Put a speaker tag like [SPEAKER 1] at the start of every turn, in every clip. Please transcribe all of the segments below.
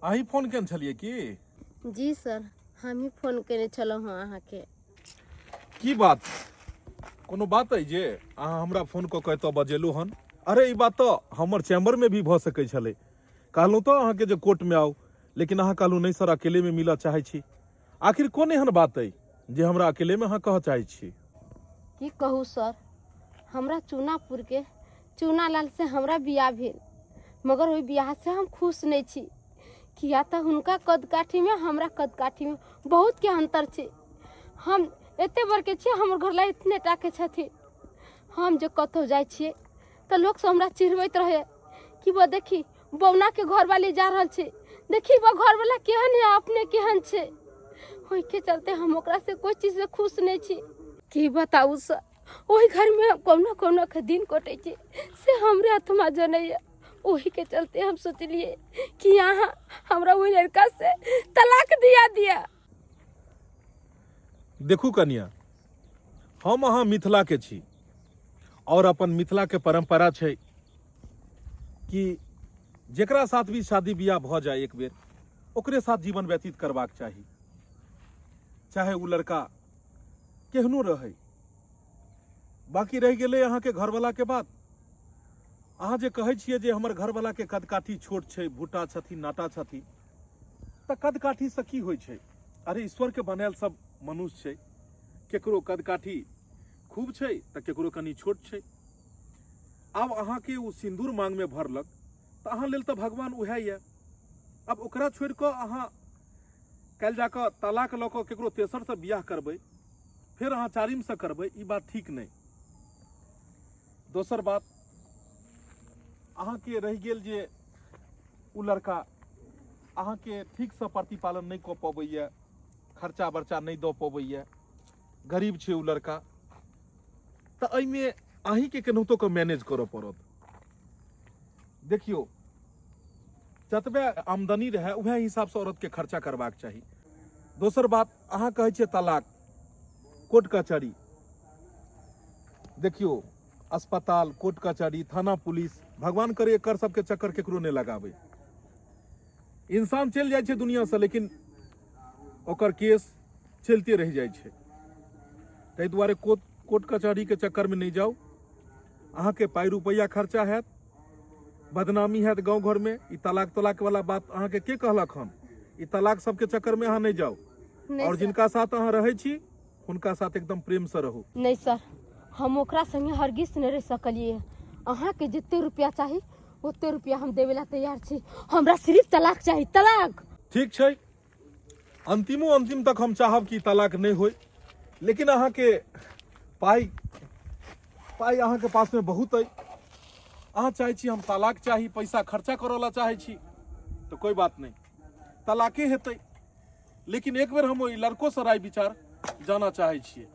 [SPEAKER 1] अहीं फोन केने छलियै की?
[SPEAKER 2] जी सर, हमही फोन केने छलहुँ हँ अहाँके।
[SPEAKER 1] की बात, कोनो बात अइ जे अहाँ हमरा फोन कऽ कऽ एतऽ बजेलहुँ हन? अरे ई बात तऽ हमर चैम्बरमे भी भऽ सकै छलै। कहलहुँ तऽ अहाँके जे कोर्टमे आउ, लेकिन अहाँ कहलहुँ नहि सर, अकेलेमे मिलऽ चाहै छी। आखिर कोन एहन बात अइ जे हमरा अकेलेमे अहाँ कहऽ चाहै छी?
[SPEAKER 2] की कहू सर, हमरा चूनापुरके चूनालाल से हमरा बियाह भेल, मगर ओहि बियाहसँ हम खुश नहि छी, किया तऽ हुनका कद काठीमे हमरा कद काठीमे बहुतके अन्तर छै। हम एते बड़के छियै, हमर घरला इतने टाके छथिन। हम जे कतहु जाइ छियै तऽ लोकसभ हमरा चिढ़बैत रहैए कि बा देखी बौनाके घरवाली जा रहल छै, देखी बा घरवाला केहन है, अपने केहन छै। ओहिके चलते हम ओकरासँ कोइ चीजसँ खुश नहि छी। की बताउ सर, ओहि घरमे हम कहुना कहुना के दिन कटै छै से हमरे आत्मा जनैए। ओहिके चलते हम सोचलियै कि अहाँ हमरा ओहि लड़का से तलाक दिया दिया।
[SPEAKER 1] देखू कनिया, हम अहाँ मिथिला के छी और अपन मिथिला के परंपरा छै कि जेकरा साथ भी शादी बियाह भऽ जाय एक बेर ओकरे साथ जीवन व्यतीत करबाक चाही, चाहे ओ लड़का केहनो रहै। बाकी रहि गेलै अहाँके घरवला के बात। अहाँ जे कहै छियै जे हमर घरवला के कदकाठी छोट छै, भूटा छथिन, नाटा छथिन, तऽ कदकाठीसँ की होइ छै? अरे ईश्वरके बनायल सब मनुष्य छै, केकरो कदकाठी खूब छै तऽ केकरो कनि छोट छै। आब अहाँके ओ सिन्दूर मांगमे भरलक तऽ अहाँ लेल तऽ भगवान उएह यऽ। आब ओकरा छोड़ि कऽ अहाँ काल्हि जा कऽ तलाक लऽ कऽ केकरो तेसरसँ बियाह करबै, फेर अहाँ चारिमसँ करबै, ई बात ठीक नहि। दोसर बात अहाँके रहि गेल जे ओ लड़का अहाँके ठीकसँ प्रतिपालन नहि कऽ पबैए, खर्चा बर्चा नहि दऽ पबैए, गरीब छै ओ लड़का, तऽ एहिमे अहीँके केनाहितो कऽ मैनेज करऽ पड़त। देखियौ, जतबे आमदनी रहए उएह हिसाबसँ औरतके खर्चा करबाक चाही। दोसर बात अहाँ कहै छियै तलाक, कोर्ट कचहरी, देखियौ अस्पताल, कोर्ट कचहरी, थाना पुलिस, भगवान करे एकर सबके चक्कर केकरो नहि लगाबै। इंसान चलि जाइ छै दुनियासँ, लेकिन ओकर केस चलिते रहि जाइ छै। ताहि दुआरे कोर्ट कचहरीके चक्करमे नहि जाउ। अहाँके पाइ रुपैआ खर्चा हैत, बदनामी हैत गाँव घरमे। ई तलाक तलाक वाला बात अहाँके के कहलक हन? ई तलाक सबके चक्करमे अहाँ नहि जाउ।
[SPEAKER 2] नहि
[SPEAKER 1] और
[SPEAKER 2] सर।
[SPEAKER 1] जिनका साथ अहाँ रहै छी हुनका साथ एकदम प्रेमसँ रहू।
[SPEAKER 2] नहि सर, हम ओकरा संगे हरगिज नहि रहि सकलियै। अहाँके जते रुपया चाही ओते रुपया हम देवे ला तैयार छी। हमरा सिर्फ तलाक चाही, तलाक।
[SPEAKER 1] ठीक छै, अंतिमो अंतिम तक हम चाहब कि तलाक नहि होय, लेकिन अहाँके पाइ पाइ अहाँके पासमे बहुत अइ, अहाँ चाहै छी हम तलाक चाही, पैसा खर्चा करऽ ला चाहै छी, तऽ कोइ बात नहि, तलाके हेतै। लेकिन एक बेर हम ओहि लड़कोसँ राय विचार जाना चाहै छियै।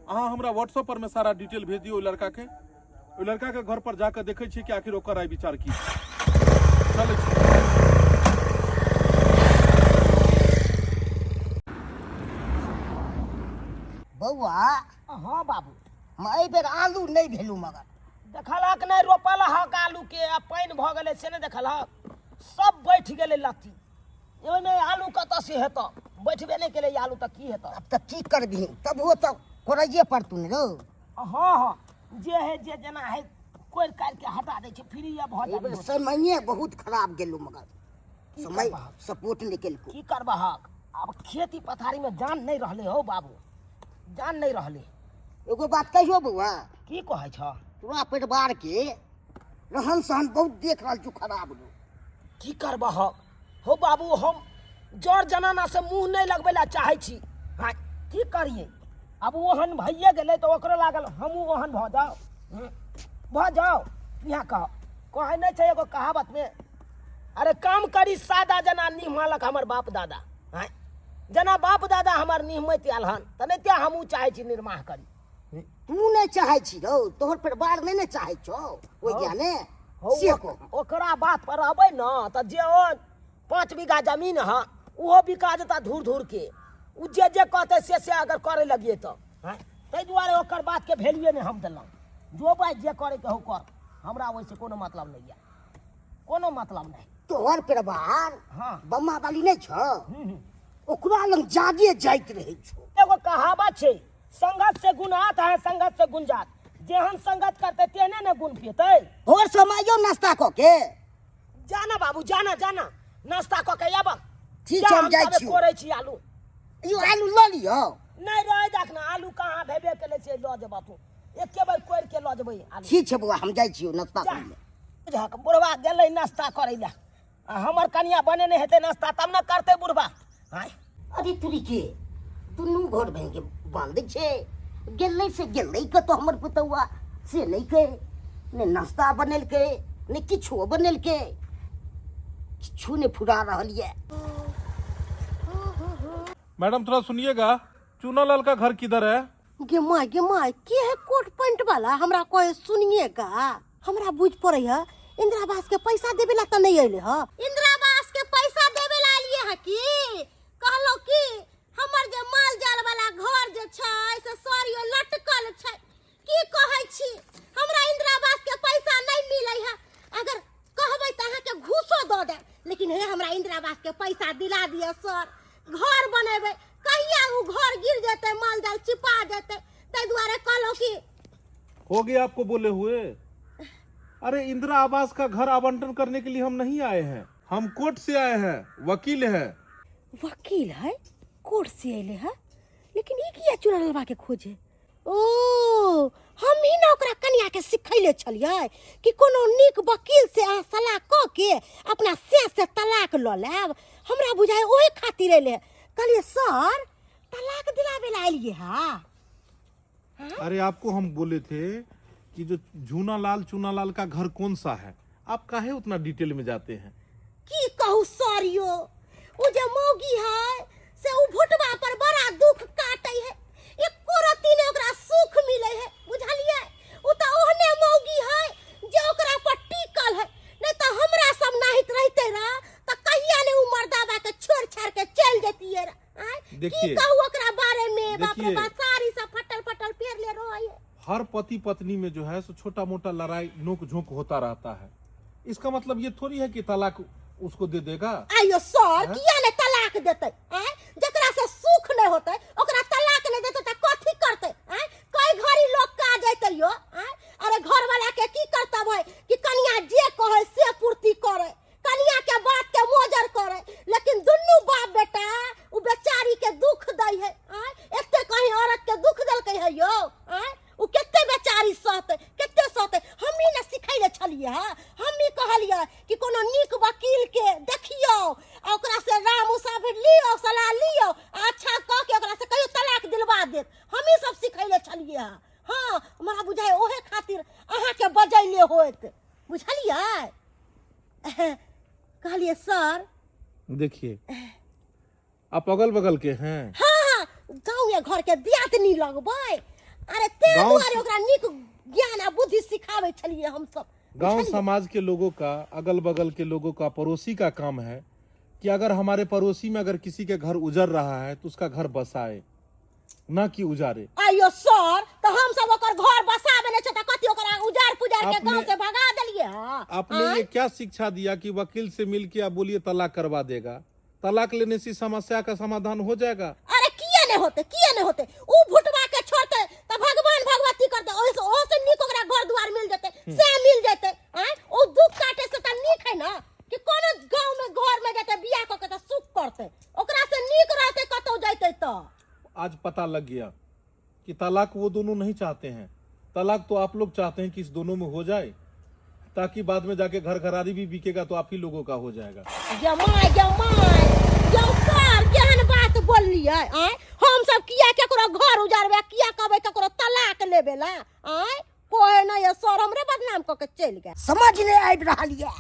[SPEAKER 1] अहाँ हमरा व्हाट्सएप पर मे सारा डिटेल भेज दियौ ओहि लड़काके। ओहि लड़काके घर पर जाकऽ देखै छियै कि आखिर ओकर राय विचार की छै। चलै छी।
[SPEAKER 3] बौआ।
[SPEAKER 4] हाँ बाबू।
[SPEAKER 3] हम एहि बेर आलू नहि भेलू, मगर
[SPEAKER 4] देखलहक नहि रोपल हक आलू के, आ पानि भऽ गेलै से नहि देखलहक, सब बैठ गेलै लत्ती। ओहिमे आलू कतऽ से हेतौ? बैठबे नहि केलै आलू तऽ की हेतौ?
[SPEAKER 3] आब तऽ की करबिही, तबुओ तऽ करैए पड़तौ ने रौ।
[SPEAKER 4] हाँ हाँ, जे है जे जेना है कोरि काटि के हटा दै छै, फ्री भऽ
[SPEAKER 3] एहि बेर
[SPEAKER 4] जाइ।
[SPEAKER 3] समये बहुत खराब गेलौ, मगर
[SPEAKER 4] की
[SPEAKER 3] समय
[SPEAKER 4] करबहक?
[SPEAKER 3] सपोर्ट नहि केलको।
[SPEAKER 4] की करबहक, आब खेती पथारीमे जान नहि रहलै हौ बाबू, जान नहि रहलै।
[SPEAKER 3] एगो बात कहियो बौआ?
[SPEAKER 4] की कहै छह?
[SPEAKER 3] तोरा परिवार के रहन सहन बहुत देख रहल छौ खराब रौ।
[SPEAKER 4] की करबहक हौ बाबू, हम जर जनाना से मुँह नहि लगबै लए चाहै छी। हाँ, की करियै, आब ओहन भइए गेलै तऽ ओकरो लागल हमहूँ ओहन भऽ जाउ। भऽ जाउ। इएह कह कहै नहि छै एगो कहावतमे, अरे काम करी सादा जेना निहमालक हमर बाप दादा। आँय, जेना बाप दादा हमर निहमैत आयल हन तऽ नहि तेँ हमहूँ चाहै छी निर्वाह करी।
[SPEAKER 3] तू नहि चाहै छी रौ, तोहर परिवार नहि ने चाहै छौ ओहि
[SPEAKER 4] हौ।
[SPEAKER 3] ज्ञाने
[SPEAKER 4] हौ,
[SPEAKER 3] से कह।
[SPEAKER 4] ओकरा बात पर रहबै ने तऽ जे ओ 5 बीघा जमीन हँ ओहो बिका जेता धूर धूर के। ओ जे जे कहतै से से अगर करे लगिए तऽ आँय, ताहि दुआरे ओकर बातके वैल्यूए नहि हम देलहुँ। जो भाइ जे करैके हौ कर, हमरा ओहिसँ कोनो मतलब नहि यऽ, कोनो मतलब नहि।
[SPEAKER 3] तोहर परिवार
[SPEAKER 4] हाँ।
[SPEAKER 3] बम्मा वाली नहि छौ, ओकरा लग जादे जाइत रहै छौ।
[SPEAKER 4] एगो कहावत छै, संगत से गुण आता है संगत से गुण जात। जेहन संगत करते तेहने ने गुण पेतै।
[SPEAKER 3] भोर समय आइयो नाश्ता कऽ के।
[SPEAKER 4] जाना बाबू, जाना जाना, नाश्ता कऽ के आब।
[SPEAKER 3] ठीक छै, हम जाइ छी।
[SPEAKER 4] कोरै छी आलू।
[SPEAKER 3] यो आलू लऽ लियौ।
[SPEAKER 4] नहि रह देख ना, आलू कहाँ भेबे केलै से लऽ जेबऽ तू। एके बेर कोरि के लऽ जेबै आलू।
[SPEAKER 3] ठीक छै बौआ, हम जाइ छियौ नाश्ता करै लए।
[SPEAKER 4] बुझहक बुढ़वा गेलै नाश्ता करै लए, आ हमर कनिया बनेने हेतै नाश्ता तब ने करतै बुढ़वा। आँय
[SPEAKER 3] अरे तुरी के दुनू घर बहिन के बंद छै, गेलै से गेलै कतौ हमर पुतौआ से नहि के, ने नाश्ता बनेलकै ने किछो बनेलकै, किछो नहि फुरा रहल यऽ।
[SPEAKER 1] मैडम थोड़ा सुनिएगा, चूनालाल का घर किधर है?
[SPEAKER 2] गे माय, गे माय, के है कोट पैंट वाला हमरा कहे सुनिएगा? हमरा बुझ पड़े है इंदिरा आवास के पैसा देवे ला त नहीं अइले ह। इंदिरा आवास के पैसा देवे ला अलिए है की? कहलो कि हमर जे माल जाल वाला घर जे छै से सरियो लटकल छै। की कहै छी, हमरा इंदिरा आवास के पैसा नहीं मिले है। अगर कहबै त अहाँ के घूसो दऽ देब, लेकिन हे हमरा इंदिरा आवास के पैसा दिला दिअ सर, घर बनेबै। कहिया उ घर गिर जेतै, माल जाल चिपा जेतै, ताहि दुआरे कहलहुँ कि
[SPEAKER 1] हो गया आपको बोले हुए। अरे इंदिरा आवास का घर आवंटन करने के लिए हम नहीं आए हैं, हम कोर्ट से आए हैं, वकील हैं।
[SPEAKER 2] वकील है, कोर्ट से अयले है, लेकिन ई किया चुनलवा के खोजे? ओ हम ही ना ओकरा कनिया के सिखैले छलियै कि कोनो नीक वकील से अहाँ सलाह कऽ के अपना से से तलाक लऽ लेब। हमरा बुझाइ ओहि खातिर अयले। कहलियै सर तलाक दिलाबे ला एलियै हा?
[SPEAKER 1] अरे आपको हम बोले थे कि जो झूनालाल चूनालाल का घर कौन सा है, आप काहे उतना डिटेल में जाते हैं?
[SPEAKER 2] की कहू सर यो, उ जे मौगी है से उ भुटवा पर बड़ा दुख काटे है, एको रत्ती ने ओकरा सुख मिले है, बुझलियै? उ त ओहने मौगी है जे ओकरा पर टिकल है, नहीं त हमरा सब नाहित रहते रह त कहिया ने उ मर्दाबा के छोड़ छाड़ के चल जतियै रह। आँय? की
[SPEAKER 1] देखिए।
[SPEAKER 2] कहू ओकरा बारे में, बाप रे
[SPEAKER 1] देखिए।
[SPEAKER 2] बाप, साड़ी सब फटल फटल पहिरले रहै है।
[SPEAKER 1] हर पति पत्नी में जो है सो छोटा मोटा लड़ाई नोक झोंक होता रहता है, इसका मतलब ये थोड़ी है कि तलाक उसको दे देगा।
[SPEAKER 2] आइयो सर,
[SPEAKER 1] हैं?
[SPEAKER 2] किया ने तलाक देतै? आँय? जकरा से सुख नहीं होतै ओकरा तलाक नहीं देतै त कथी करतै? आँय? कई घड़ी लोग का जैतै यो? आँय? अरे घर वाला के की करतब है कि कनिया जे कहे से पूर्ति करे, कनिया के बात के मोजर करे, लेकिन दुनू बाप बेटा उ बेचारी के दुख दै है। आँय? एते कहीं औरत के दुख देलकै है यो? आँय? उ कते बेचारी सहतै, कते सहतै? हमही ने सिखैले छलियै हँ, हमही कहलियै कि कोनो नीक वकील के देखियौ आ ओकरा से राम मुसाफिर लियौ, सलाह लियौ आ अच्छा कऽ के ओकरा से कहियो तलाक दिलवा देत। हमही सब सिखैले छलियै हँ। हँ, हमरा बुझाइ ओहे खातिर अहाँके बजैले होत, बुझलियै? कहलियै सर
[SPEAKER 1] देखिए आप अगल बगल के हैं।
[SPEAKER 2] हाँ हाँ, गाँव घर के दियादनी लगबै। अरे ते
[SPEAKER 1] गाँव
[SPEAKER 2] दुआरे ओकरा नीक ज्ञान आ बुद्धि सिखाबै छलियै हमसब।
[SPEAKER 1] गांव
[SPEAKER 2] बुझलियै?
[SPEAKER 1] समाज के लोगों का, अगल बगल के लोगों का, पड़ोसी का काम है कि अगर हमारे पड़ोसी में अगर किसी के घर उजर रहा है तो उसका घर बसाए, ना कि उजारे।
[SPEAKER 2] आइयो सर, तो हम सब ओकर घर बसा देने छै त कथी ओकरा उजार पुजार के गांव से भगा देलियै हँ?
[SPEAKER 1] आपने ये क्या शिक्षा दिया कि वकील से मिल के आप बोलिए तलाक करवा देगा? तलाक लेने से समस्या का समाधान हो जाएगा?
[SPEAKER 2] अरे किया नहीं होते, किया नहीं होते? उ भुटवा के छोड़ते त भगवान भगवती करते, ओहि से ओहो से नीक ओकरा घर द्वार मिल जेते, से मिल जेते। आँय, ओ दुख काटे से त नीक है ना कि कोनो गांव में घर में जेते बियाह क के त सुख करते, ओकरा से नीक रहते कतौ जैते त।
[SPEAKER 1] आज पता लग गया कि तलाक वो दोनों नहीं चाहते हैं, तलाक तो आप लोग चाहते हैं कि इस दोनों में हो जाए ताकि बाद में जाके घर घरारी भी बिकेगा तो आप ही लोगों का हो जाएगा।
[SPEAKER 2] गे my, गे my, गे सर, केहन बात बोललियै? आँय, हम सब किया केकरो घर उजारबै, किया कहबै केकरो तलाक लेबे ला? आँय, कोहे नहीं है सर, हमरे बदनाम कऽ के चलि गेल।
[SPEAKER 3] समझ नहीं आबि रहल यऽ,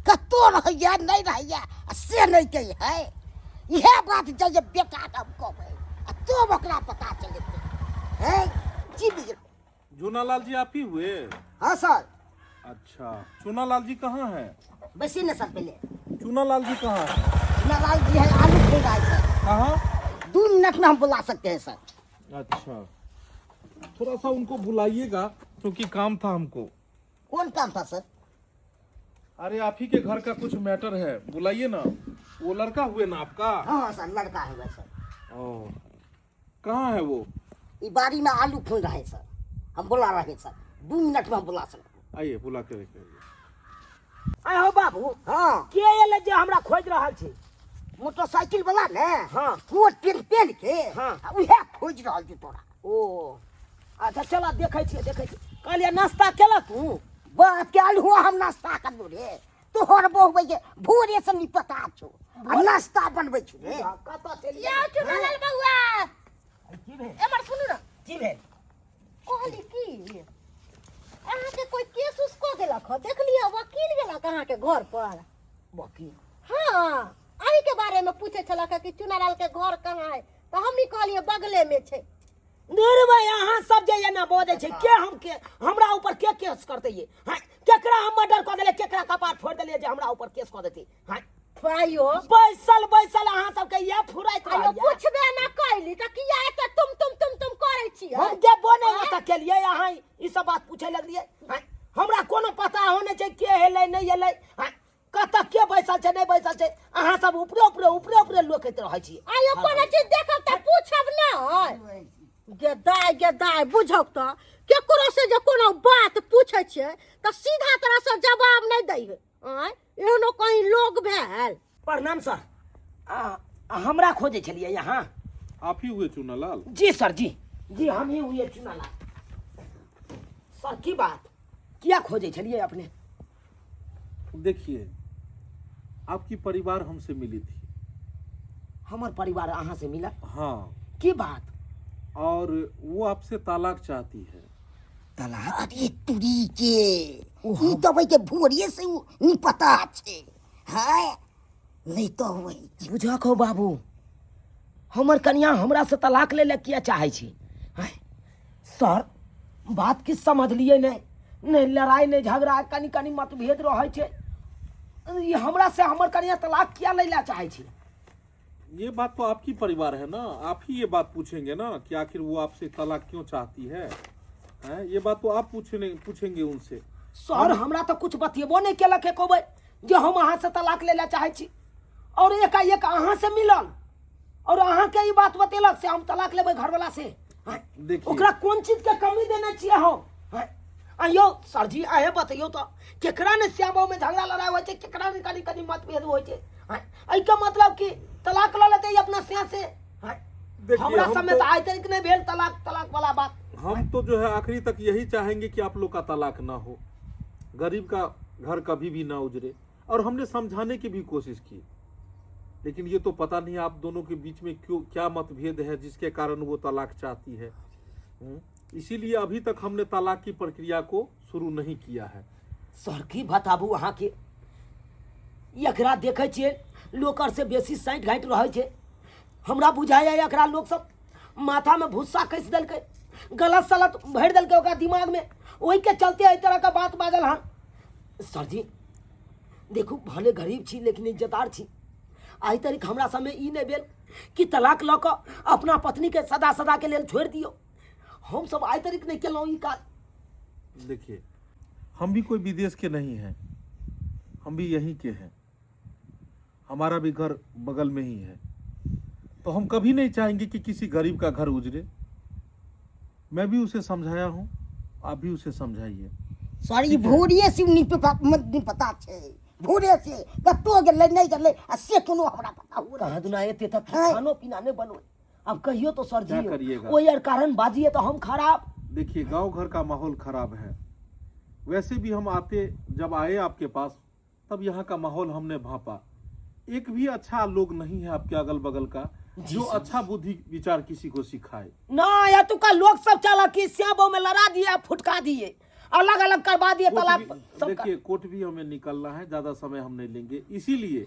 [SPEAKER 3] कतौ रहैया नहीं रहैया आ से नहीं कही है। इएह बात जाइए बेटा के हम कहबै आ तब ओकरा पता चलतै। हैं जी बुझल।
[SPEAKER 1] चूनालाल जी आप ही हुए?
[SPEAKER 3] हाँ सर।
[SPEAKER 1] अच्छा, चूनालाल जी कहाँ हैं?
[SPEAKER 3] बैसी ने सर पहले।
[SPEAKER 1] चूनालाल जी कहाँ हैं?
[SPEAKER 3] चूनालाल जी है आलू खेल रहा है सर।
[SPEAKER 1] कहाँ?
[SPEAKER 3] 2 मिनट में हम बुला सकते हैं सर।
[SPEAKER 1] अच्छा, थोड़ा सा उनको बुलाइएगा क्योंकि काम था हमको।
[SPEAKER 3] कौन काम था सर?
[SPEAKER 1] अरे आप ही के घर का कुछ मैटर है, बुलाइए ना। वो लड़का हुए ना आपका?
[SPEAKER 3] हाँ सर, लड़का है सर।
[SPEAKER 1] ओ, कहाँ है वो?
[SPEAKER 3] ई बाड़ी में आलू खून रहे सर, हम बोला रहे सर, 2 मिनट में हम बोला सर।
[SPEAKER 1] आइए, बुला के लेके आइए।
[SPEAKER 4] आय हो बाबू।
[SPEAKER 3] हाँ।
[SPEAKER 4] के एलै जे हमरा खोजि रहल छी?
[SPEAKER 3] मोटरसाइकिल वाला ने।
[SPEAKER 4] हाँ।
[SPEAKER 3] कोट पेंट पहन के।
[SPEAKER 4] हाँ।
[SPEAKER 3] आ उहे खोज रहल छै तोरा।
[SPEAKER 4] ओ अच्छा, चल देखै छियै, देखै छियै। कहलियै, नाश्ता केलक तू?
[SPEAKER 3] बाप के आलू, हम नाश्ता करलू रे। तोहर बहु के भोरे से नहीं पता छौ आ नाश्ता बनबै छु रे।
[SPEAKER 4] कतऽ चलि
[SPEAKER 2] यौ चुनालाल बौआ।
[SPEAKER 4] की भेल?
[SPEAKER 2] एमर सुनू ने।
[SPEAKER 4] की भेल?
[SPEAKER 2] कहली की अहाँके कोई केस उस कऽ देलक हँ? देखलियै वकील गेलक अहाँके घर पर।
[SPEAKER 4] वकील?
[SPEAKER 2] हाँ, अही के बारे में पूछे छलक कि चुनालाल के घर कहाँ है, तऽ हम ही कहलियै बगले में छै।
[SPEAKER 4] दूर भाई, अहाँ सब जे एना बजै छै के हम के हमरा ऊपर के केस करतै ये? हाँ, केकरा हम मर्डर कऽ देलियै, केकरा कपार फोड़ि देलियै जे हमरा ऊपर केस कऽ देतै? हाँ?
[SPEAKER 2] आइयो।
[SPEAKER 4] बैसल बैसल अहाँ सबके इएह फुराइत
[SPEAKER 2] आइयो।
[SPEAKER 4] रहैया।
[SPEAKER 2] पूछबे ना कैली तऽ किया एते तुम तुम तुम तुम करै छियै?
[SPEAKER 4] हम गेबो नहि ओतऽ केलियै, अहाँ ई सब बात पूछे लगलियै। हाँ, हमरा कोनो पता हो नहि छै के एलै नहि एलै। हाँ, कतऽ के बैसल छै नहि बैसल छै, अहाँ सब ऊपरे ऊपरे ऊपरे ऊपरे लोकैत रहै छियै।
[SPEAKER 2] आइयो, कोनो चीज देखब तऽ पूछब नहि। गे दाय, गे दाय, बुझक तऽ केकरो से जे कोनो बात पूछै छियै तऽ सीधा तरह से जवाब नहि दै है। आँय, एहनो कहीं लोग भेल?
[SPEAKER 4] प्रणाम सर, आ हमरा खोजै छलियै यहाँ?
[SPEAKER 1] आप ही हुए चुनालाल?
[SPEAKER 4] जी सर, जी जी, हम ही हुए चुनालाल सर। की बात, किया खोजै छलियै अपने?
[SPEAKER 1] देखिए, आपकी परिवार हमसे मिली थी।
[SPEAKER 4] हमर परिवार अहाँ से मिला?
[SPEAKER 1] हाँ।
[SPEAKER 4] की बात?
[SPEAKER 1] और वो आपसे तलाक चाहती है।
[SPEAKER 4] तलाक?
[SPEAKER 3] अरे तुरी के, ई दबै के भोरे से उ नहीं पता छै हाँ, नहीं तो वही।
[SPEAKER 4] बुझक हो बाबू, हमर कनिया हमरा से तलाक ले ले किया चाहै छी? आँय, सर, बात किछु समझलियै नहि। नहि लड़ाइ नहि झगड़ा, कनि कनि मतभेद रहै छै। ई हमरा से हमर कनिया तलाक किया लै लए चाहै छी?
[SPEAKER 1] ये बात तो आपकी परिवार है ना, आप ही ये बात पूछेंगे ना कि आखिर वो आपसे तलाक क्यों चाहती है, हैं? ये बात तो आप पूछने पूछेंगे उनसे।
[SPEAKER 4] सर, हमरा तऽ कुछ बतेबो नहि केलक एको बेर जे हम अहाँ से तलाक लै लए चाहै छी, और एकाएक अहाँ से मिलल और अहाँके ई बात बतेलक से हम तलाक लेबै घरवाला से। आँय?
[SPEAKER 1] देखिए।
[SPEAKER 4] ओकरा कोन चीज के कमी देने छियै हम? आँय? आइयो सर जी, अहें बतैयौ तऽ केकरा ने श्यामो में झगड़ा लड़ाई होइ छै, केकरा ने कनि कनि मतभेद होइ छै? आँय, एहिके मतलब कि तलाक लऽ लेतै अपना स्या से? आँय?
[SPEAKER 1] देखिए,
[SPEAKER 4] हमरा
[SPEAKER 1] हम
[SPEAKER 4] समय तऽ आइ तक नहि भेल तलाक तलाक वाला बात।
[SPEAKER 1] हम तो जो है आखिरी तक यही चाहेंगे कि आप लोग का तलाक ना हो, गरीब का घर कभी भी ना उजरे। और हमने समझाने की भी कोशिश की, लेकिन ये तो पता नहीं आप दोनों के बीच में क्यों क्या मतभेद है जिसके कारण वो तलाक चाहती है। इसीलिए अभी तक हमने तलाक की प्रक्रिया को शुरू नहीं किया है।
[SPEAKER 4] सर, की बताबू अहाँके, एकरा देखै छियै लोक से बेसी साँठि घाटि रहै छै। हमरा बुझाइए एकरा लोक सब माथामे भुस्सा कसि देलकै, गलत सलत भरि देलकै ओकरा दिमागमे, ओहिके चलते एहि तरहके बात बाजल हन। सर जी, देखू, भले गरीब छी लेकिन इज्जतदार छी। आइ तक हमरा सबमे ई नहि भेल कि तलाक लऽ कऽ अपना पत्नीके सदा सदाके लेल छोड़ि दियौ। हमसब आइ तक नहि केलहुँ ई काज।
[SPEAKER 1] देखिए, हम भी कोई विदेश के नहीं हैं, हम भी यहीं के हैं, हमारा भी घर बगल में ही है। तो हम कभी नहीं चाहेंगे कि किसी गरीब का घर उजरे। मैं भी उसे समझाया हूँ, आप भी उसे समझाइए।
[SPEAKER 3] सर, ई भोरे से नहीं पता, नहीं पता छै, भोरे से कतौ गेलै नहि गेलै आ से कोनो हमरा पता हो।
[SPEAKER 4] कहाँ दुना एते तक
[SPEAKER 3] हाँ।
[SPEAKER 4] खानो पीना नहीं बनवे। अब कहियो तो सर
[SPEAKER 1] क्या
[SPEAKER 4] जी,
[SPEAKER 1] करिएगा?
[SPEAKER 4] ओहि आर कारण बाजिए तो हम खराब।
[SPEAKER 1] देखिए, गांव घर का माहौल खराब है। वैसे भी हम आते, जब आए आपके पास, तब यहाँ का माहौल हमने भांपा। एक भी अच्छा लोग नहीं है आपके अगल बगल का जो अच्छा बुद्धि विचार किसी को सिखाए।
[SPEAKER 4] ना, एतुका लोग सब चला कि श्यामो में लड़ा दिए आ फुटका दिए, अलग अलग करवा दिए।
[SPEAKER 1] कोर्ट
[SPEAKER 4] तलाक सब
[SPEAKER 1] देखिए, कोर्ट भी हमें निकलना है, ज्यादा समय हम नहीं लेंगे। इसीलिए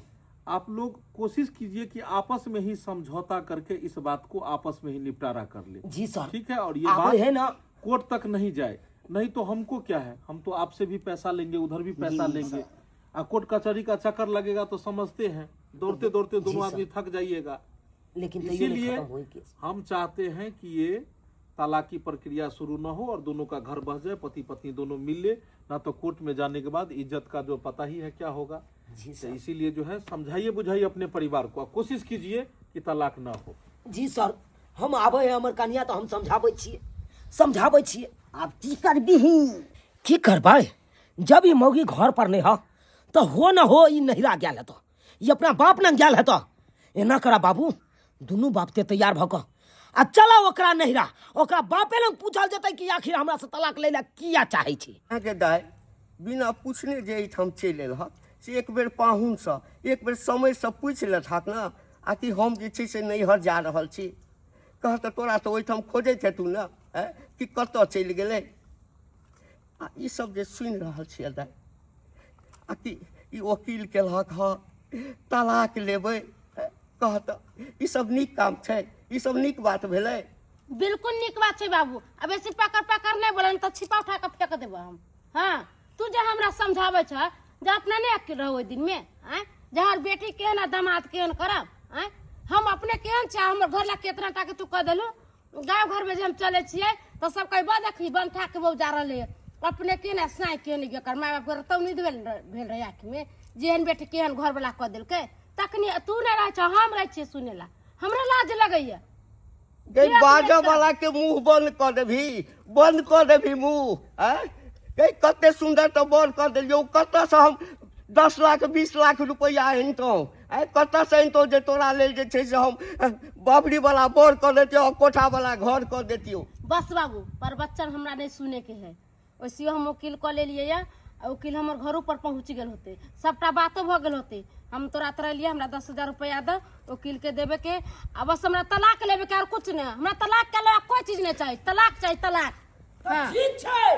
[SPEAKER 1] आप लोग कोशिश कीजिए कि आपस में ही समझौता करके इस बात को आपस में ही निपटारा कर ले।
[SPEAKER 4] जी सर।
[SPEAKER 1] ठीक है? और ये
[SPEAKER 4] आबे
[SPEAKER 1] बात
[SPEAKER 4] है ना
[SPEAKER 1] कोर्ट तक नहीं जाए, नहीं तो हमको क्या है, हम तो आपसे भी पैसा लेंगे, उधर भी पैसा लेंगे आ कोर्ट कचहरी का चक्कर लगेगा तो समझते हैं, दौड़ते दौड़ते दोनों
[SPEAKER 4] सर।
[SPEAKER 1] आदमी थक जाइएगा।
[SPEAKER 4] लेकिन तैयो नहीं
[SPEAKER 1] इसीलिए
[SPEAKER 4] खत्म होई केस।
[SPEAKER 1] हम चाहते हैं कि ये तलाक की प्रक्रिया शुरू न हो और दोनों का घर बस जाए, पति पत्नी दोनों मिल ले। ना तो कोर्ट में जाने के बाद इज्जत का जो पता ही है क्या होगा।
[SPEAKER 4] जी
[SPEAKER 1] तो
[SPEAKER 4] सर।
[SPEAKER 1] इसीलिए जो है समझाइए बुझाइए अपने परिवार को, और कोशिश कीजिए कि तलाक ना हो।
[SPEAKER 4] जी सर, हम आबै है हमर कनिया तऽ हम समझाबै छियै, समझाबै छियै।
[SPEAKER 3] आब की करबिही?
[SPEAKER 4] की करबै, जब ई मौगी घर पर नहि ह तऽ हो न हो ई नहिरा गेल हेतऽ, ई अपना बाप लग गेल हेतऽ। एना करा बाबू, दुनू बाप ते तैयार भऽ कऽ आ चला ओकरा नहिरा, ओकरा बापे लग पूछल जेतै कि आखिर हमरा से तलाक लै लए किया चाहै छी।
[SPEAKER 5] अहाँके दाइ बिना पूछने जे एहिठाम चलि एलहक से एक बेर पाहुनसँ एक बेर समयसँ पूछि लेतहक ने, आ कि हम जे छै से नैहर जा रहल छी। कह तऽ तोरा तऽ ओहिठाम खोजैत हेतू ने, आँय कि कतऽ चलि गेलै। आ ईसब जे सुनि रहल छियै दाइ, आ कि ई वकील केलहक हँ तलाक लेबै, कह तऽ ईसब नीक काम छै? ईसब नीक बात भेलै?
[SPEAKER 2] बिल्कुल नीक बात छै बाबू। अब बेसी पकड़ पकड़ नहि बोले तऽ छिपा उठा कऽ फेंक देबो हम। हाँ, तू जे हमरा समझाबै छ जे अपना नहि अकेल रहो ओहि दिनमे, आँय जे हमर बेटी केहन आ दामाद केहन करब, आँय हम अपने केहन छै, हमर घर ला केतना टाके तू कह देलू। गाँव घरमे जे हम चलै छियै तऽ सब कहै देखी बनठा के बहू जा रहलै, अपने के ने साँइ के ने एकर माय बाप के रतौनी भेल भेल रहै आँखिमे, जेहन बेटी केहन घरवला कऽ देलकै। तखनी तू नहि रहै छ, हम रहै छियै सुनै ला, हमरा लाज लगैया।
[SPEAKER 5] गई बाजऽ वाला के मुंह बंद कऽ देबही, बंद कऽ देबही मुंह। आँय गई कते सुंदर तऽ बंद कऽ देलियौ, कतऽसँ हम 10 लाख 20 लाख रुपैआ अनितहुँ? आँय कतऽसँ अनितहुँ जे तोरा लेल जे छै से हम बाबरी वाला बर कऽ देतियौ आ कोठा वाला घर कऽ देतियौ।
[SPEAKER 2] बस बाबू, प्रवचन हमरा नहि सुनैके है। वैसे हम वकील कऽ लेलियै यऽ, आ वकील हमर घरो पर पहुँच गेल होतै, सबटा बातो भऽ गेल होतै। हम तोरा तोरा एलियै, हमरा 10,000 रुपैआ दऽ वकील के देबे के, आ बस हमरा तलाक लेबे के, और कुछ नहीं। हमरा तलाक के अलावा कोई चीज नहीं चाहिए, तलाक चाहिए, तलाक।
[SPEAKER 4] तऽ
[SPEAKER 2] हाँ।
[SPEAKER 4] ठीक छै,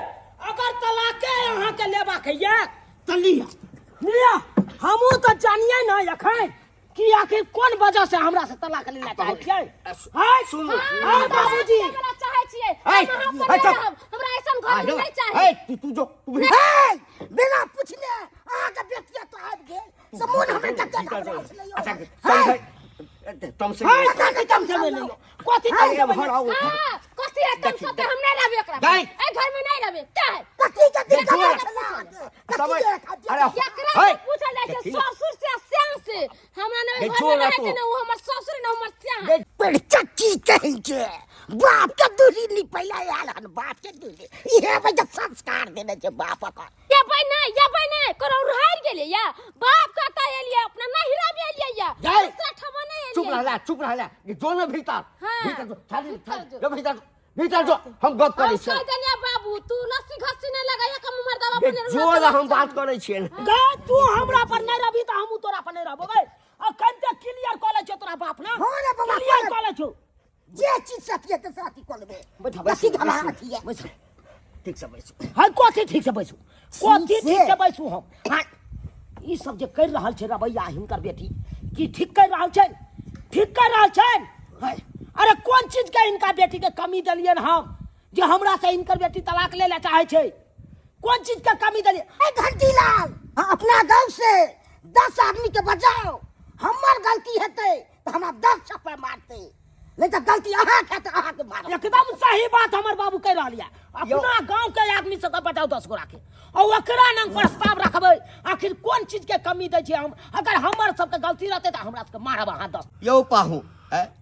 [SPEAKER 4] अगर तलाके अहाँके लेबाक यऽ तऽ लिअ लिअ। हमहूँ तऽ जानियै ने एखन कि आखिर कोन वजह से हमरा से तलाक लेला चाहै छियै। हाय
[SPEAKER 5] सुनू।
[SPEAKER 4] हाय बाबूजी,
[SPEAKER 2] हमरा चाहै छियै,
[SPEAKER 5] हाय,
[SPEAKER 2] हम अहाँ पर
[SPEAKER 5] हाय,
[SPEAKER 2] नहि
[SPEAKER 5] चुप।
[SPEAKER 2] रहब, हमरा ऐसन घर में नहीं चाही।
[SPEAKER 5] हे तू तू जो तू भी
[SPEAKER 3] हे, बिना पूछले अहाँके बेटिया तो आबि गेल से मोन हमरा कते घबराइ छलै यौ।
[SPEAKER 5] अच्छा समझै तमसे
[SPEAKER 4] हाय कथी तमसे में लियौ, कथी
[SPEAKER 5] अरे
[SPEAKER 4] तमसे में
[SPEAKER 5] भर आओ।
[SPEAKER 2] हाँ, कथी है तुम सब हम नहीं रहबे एकरा।
[SPEAKER 5] दाइ।
[SPEAKER 2] ए घर में नहीं रहबे क्या है?
[SPEAKER 3] कथी के दिक्कत
[SPEAKER 5] देखिए।
[SPEAKER 3] छलै अहाँके? कथी
[SPEAKER 5] समय-
[SPEAKER 3] के खातिर?
[SPEAKER 5] अरे
[SPEAKER 2] एकरा
[SPEAKER 5] हे,
[SPEAKER 2] से पूछल जाइ छै
[SPEAKER 5] देखी।
[SPEAKER 2] ससुर से आ श्याम से। हमरा ने
[SPEAKER 5] गई
[SPEAKER 2] घर में
[SPEAKER 5] जो ना
[SPEAKER 2] रहै
[SPEAKER 5] तू।
[SPEAKER 2] के ने ओ हमर ससुर ने हमर श्याम।
[SPEAKER 3] पर चच्ची कहै छै बाप के दूरी निपैला आयल हन, बाप के दूरी इहे वजह संस्कार देने छै बाप के।
[SPEAKER 2] ये नहीं, ये नहीं, करो रह गेलियै या बाप कहता एलियै अपना नहिरा भी एलियै या
[SPEAKER 5] जाय।
[SPEAKER 2] सठमा नहीं एलियै।
[SPEAKER 5] चुप रहला, चुप रहला, ये जो ना भीतर।
[SPEAKER 2] हाँ।
[SPEAKER 5] भीतर जो, थाली,
[SPEAKER 2] भीतर
[SPEAKER 5] थाली,
[SPEAKER 2] जो।
[SPEAKER 5] जो भीतर जो, भीतर जो, हम गप करै
[SPEAKER 2] हम
[SPEAKER 5] छियै।
[SPEAKER 2] कह देलियै बाबू तू लस्सी घस्सी नहीं लगाइए कम मर्दावा
[SPEAKER 5] ये
[SPEAKER 2] अपने
[SPEAKER 5] जो ना हम बात करै छियै ने।
[SPEAKER 4] गे तू हमरा पर नहीं रहबी तऽ हमहूँ तोरा पर नहीं रहबो गै। अखन तक क्लियर कऽ लै छियौ तोरा बाप ना।
[SPEAKER 3] हाँ रे बाबा,
[SPEAKER 4] क्लियर
[SPEAKER 3] कऽ ले।
[SPEAKER 4] कऽ लै छियौ।
[SPEAKER 3] जे चीज साथी है तो साथी कऽ लेबै।
[SPEAKER 5] बैठा,
[SPEAKER 3] कथी
[SPEAKER 5] बैसू,
[SPEAKER 3] घबराहट
[SPEAKER 5] बैसू,
[SPEAKER 3] है?
[SPEAKER 5] बैसू। ठीक से बैसू।
[SPEAKER 4] हाँ कथी ठीक से बैसू, कथी
[SPEAKER 3] से?
[SPEAKER 4] ठीक से बैसू हम? हाँ ई सब जे कर रहल छै रवैया हिनकर बेटी की ठीक कर रहल छै? ठीक कर रहल छै? हाँ, अरे कोन चीज के हिनका बेटी के कमी देलियन हम जे हमरा से हिनकर बेटी तलाक ले ला चाहे छै? कोन चीज के कमी देलियै?
[SPEAKER 3] ए घंटी लाल, हाँ, अपना गांव से 10 आदमी के बजाओ, हमर गलती हेतै तऽ हमरा 10 छप्पड़ मारतै, नहीं तऽ गलती अहाँ के तऽ अहाँ के मारत।
[SPEAKER 4] एकदम सही बात हमर बाबू कह रहल यऽ। अपना गांव के आदमी सबके बचाउ 10 गोरा के, और ओकरा नंग प्रस्ताव रखबै। आखिर कोन चीज के कमी दै छियै हम? अगर हमर सबके गलती रहतै तऽ हमरा सबके मारब अहाँ 10।
[SPEAKER 5] यौ पाहु,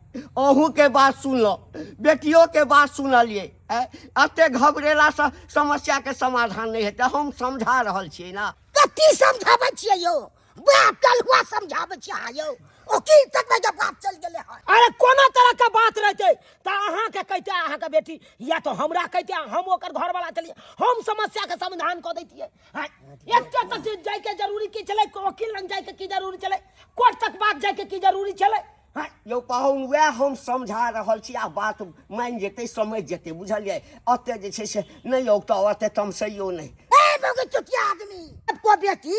[SPEAKER 5] अहूँ के बात सुनलो, बेटियो के बात सुनलियै। एते घबरेला से समस्या के समाधान नहीं हेतै, हम समझा रहल छियै ना।
[SPEAKER 3] कथी समझाबै छियै यौ? बाप कलहुआ समझाबै छियै अहाँ यौ? वकील तक में जब बाप चल गेलै हन।
[SPEAKER 4] अरे कोनो तरह के बात रहतै तऽ अहाँके कहिते अहाँके बेटी, या तो हमरा कहिते हम ओकर घरवाला छलियै, हम समस्या के समाधान कऽ दैतियै। हाँ, एते तक जाइके जरूरी की छलै? वकील लग जाइके की जरूरी छलै? कोर्ट तक बात जाइके की जरूरी छलै? हाँ।
[SPEAKER 5] यौ पाहुन, वएह हम समझा रहल छी, आ बात मानि जेतै, समझ जेतै, बुझलियै? एते जे छै से नहि औगताउ, एते तमसैयौ नहि।
[SPEAKER 3] ए मौगी चुतिया आदमी, आपको बेटी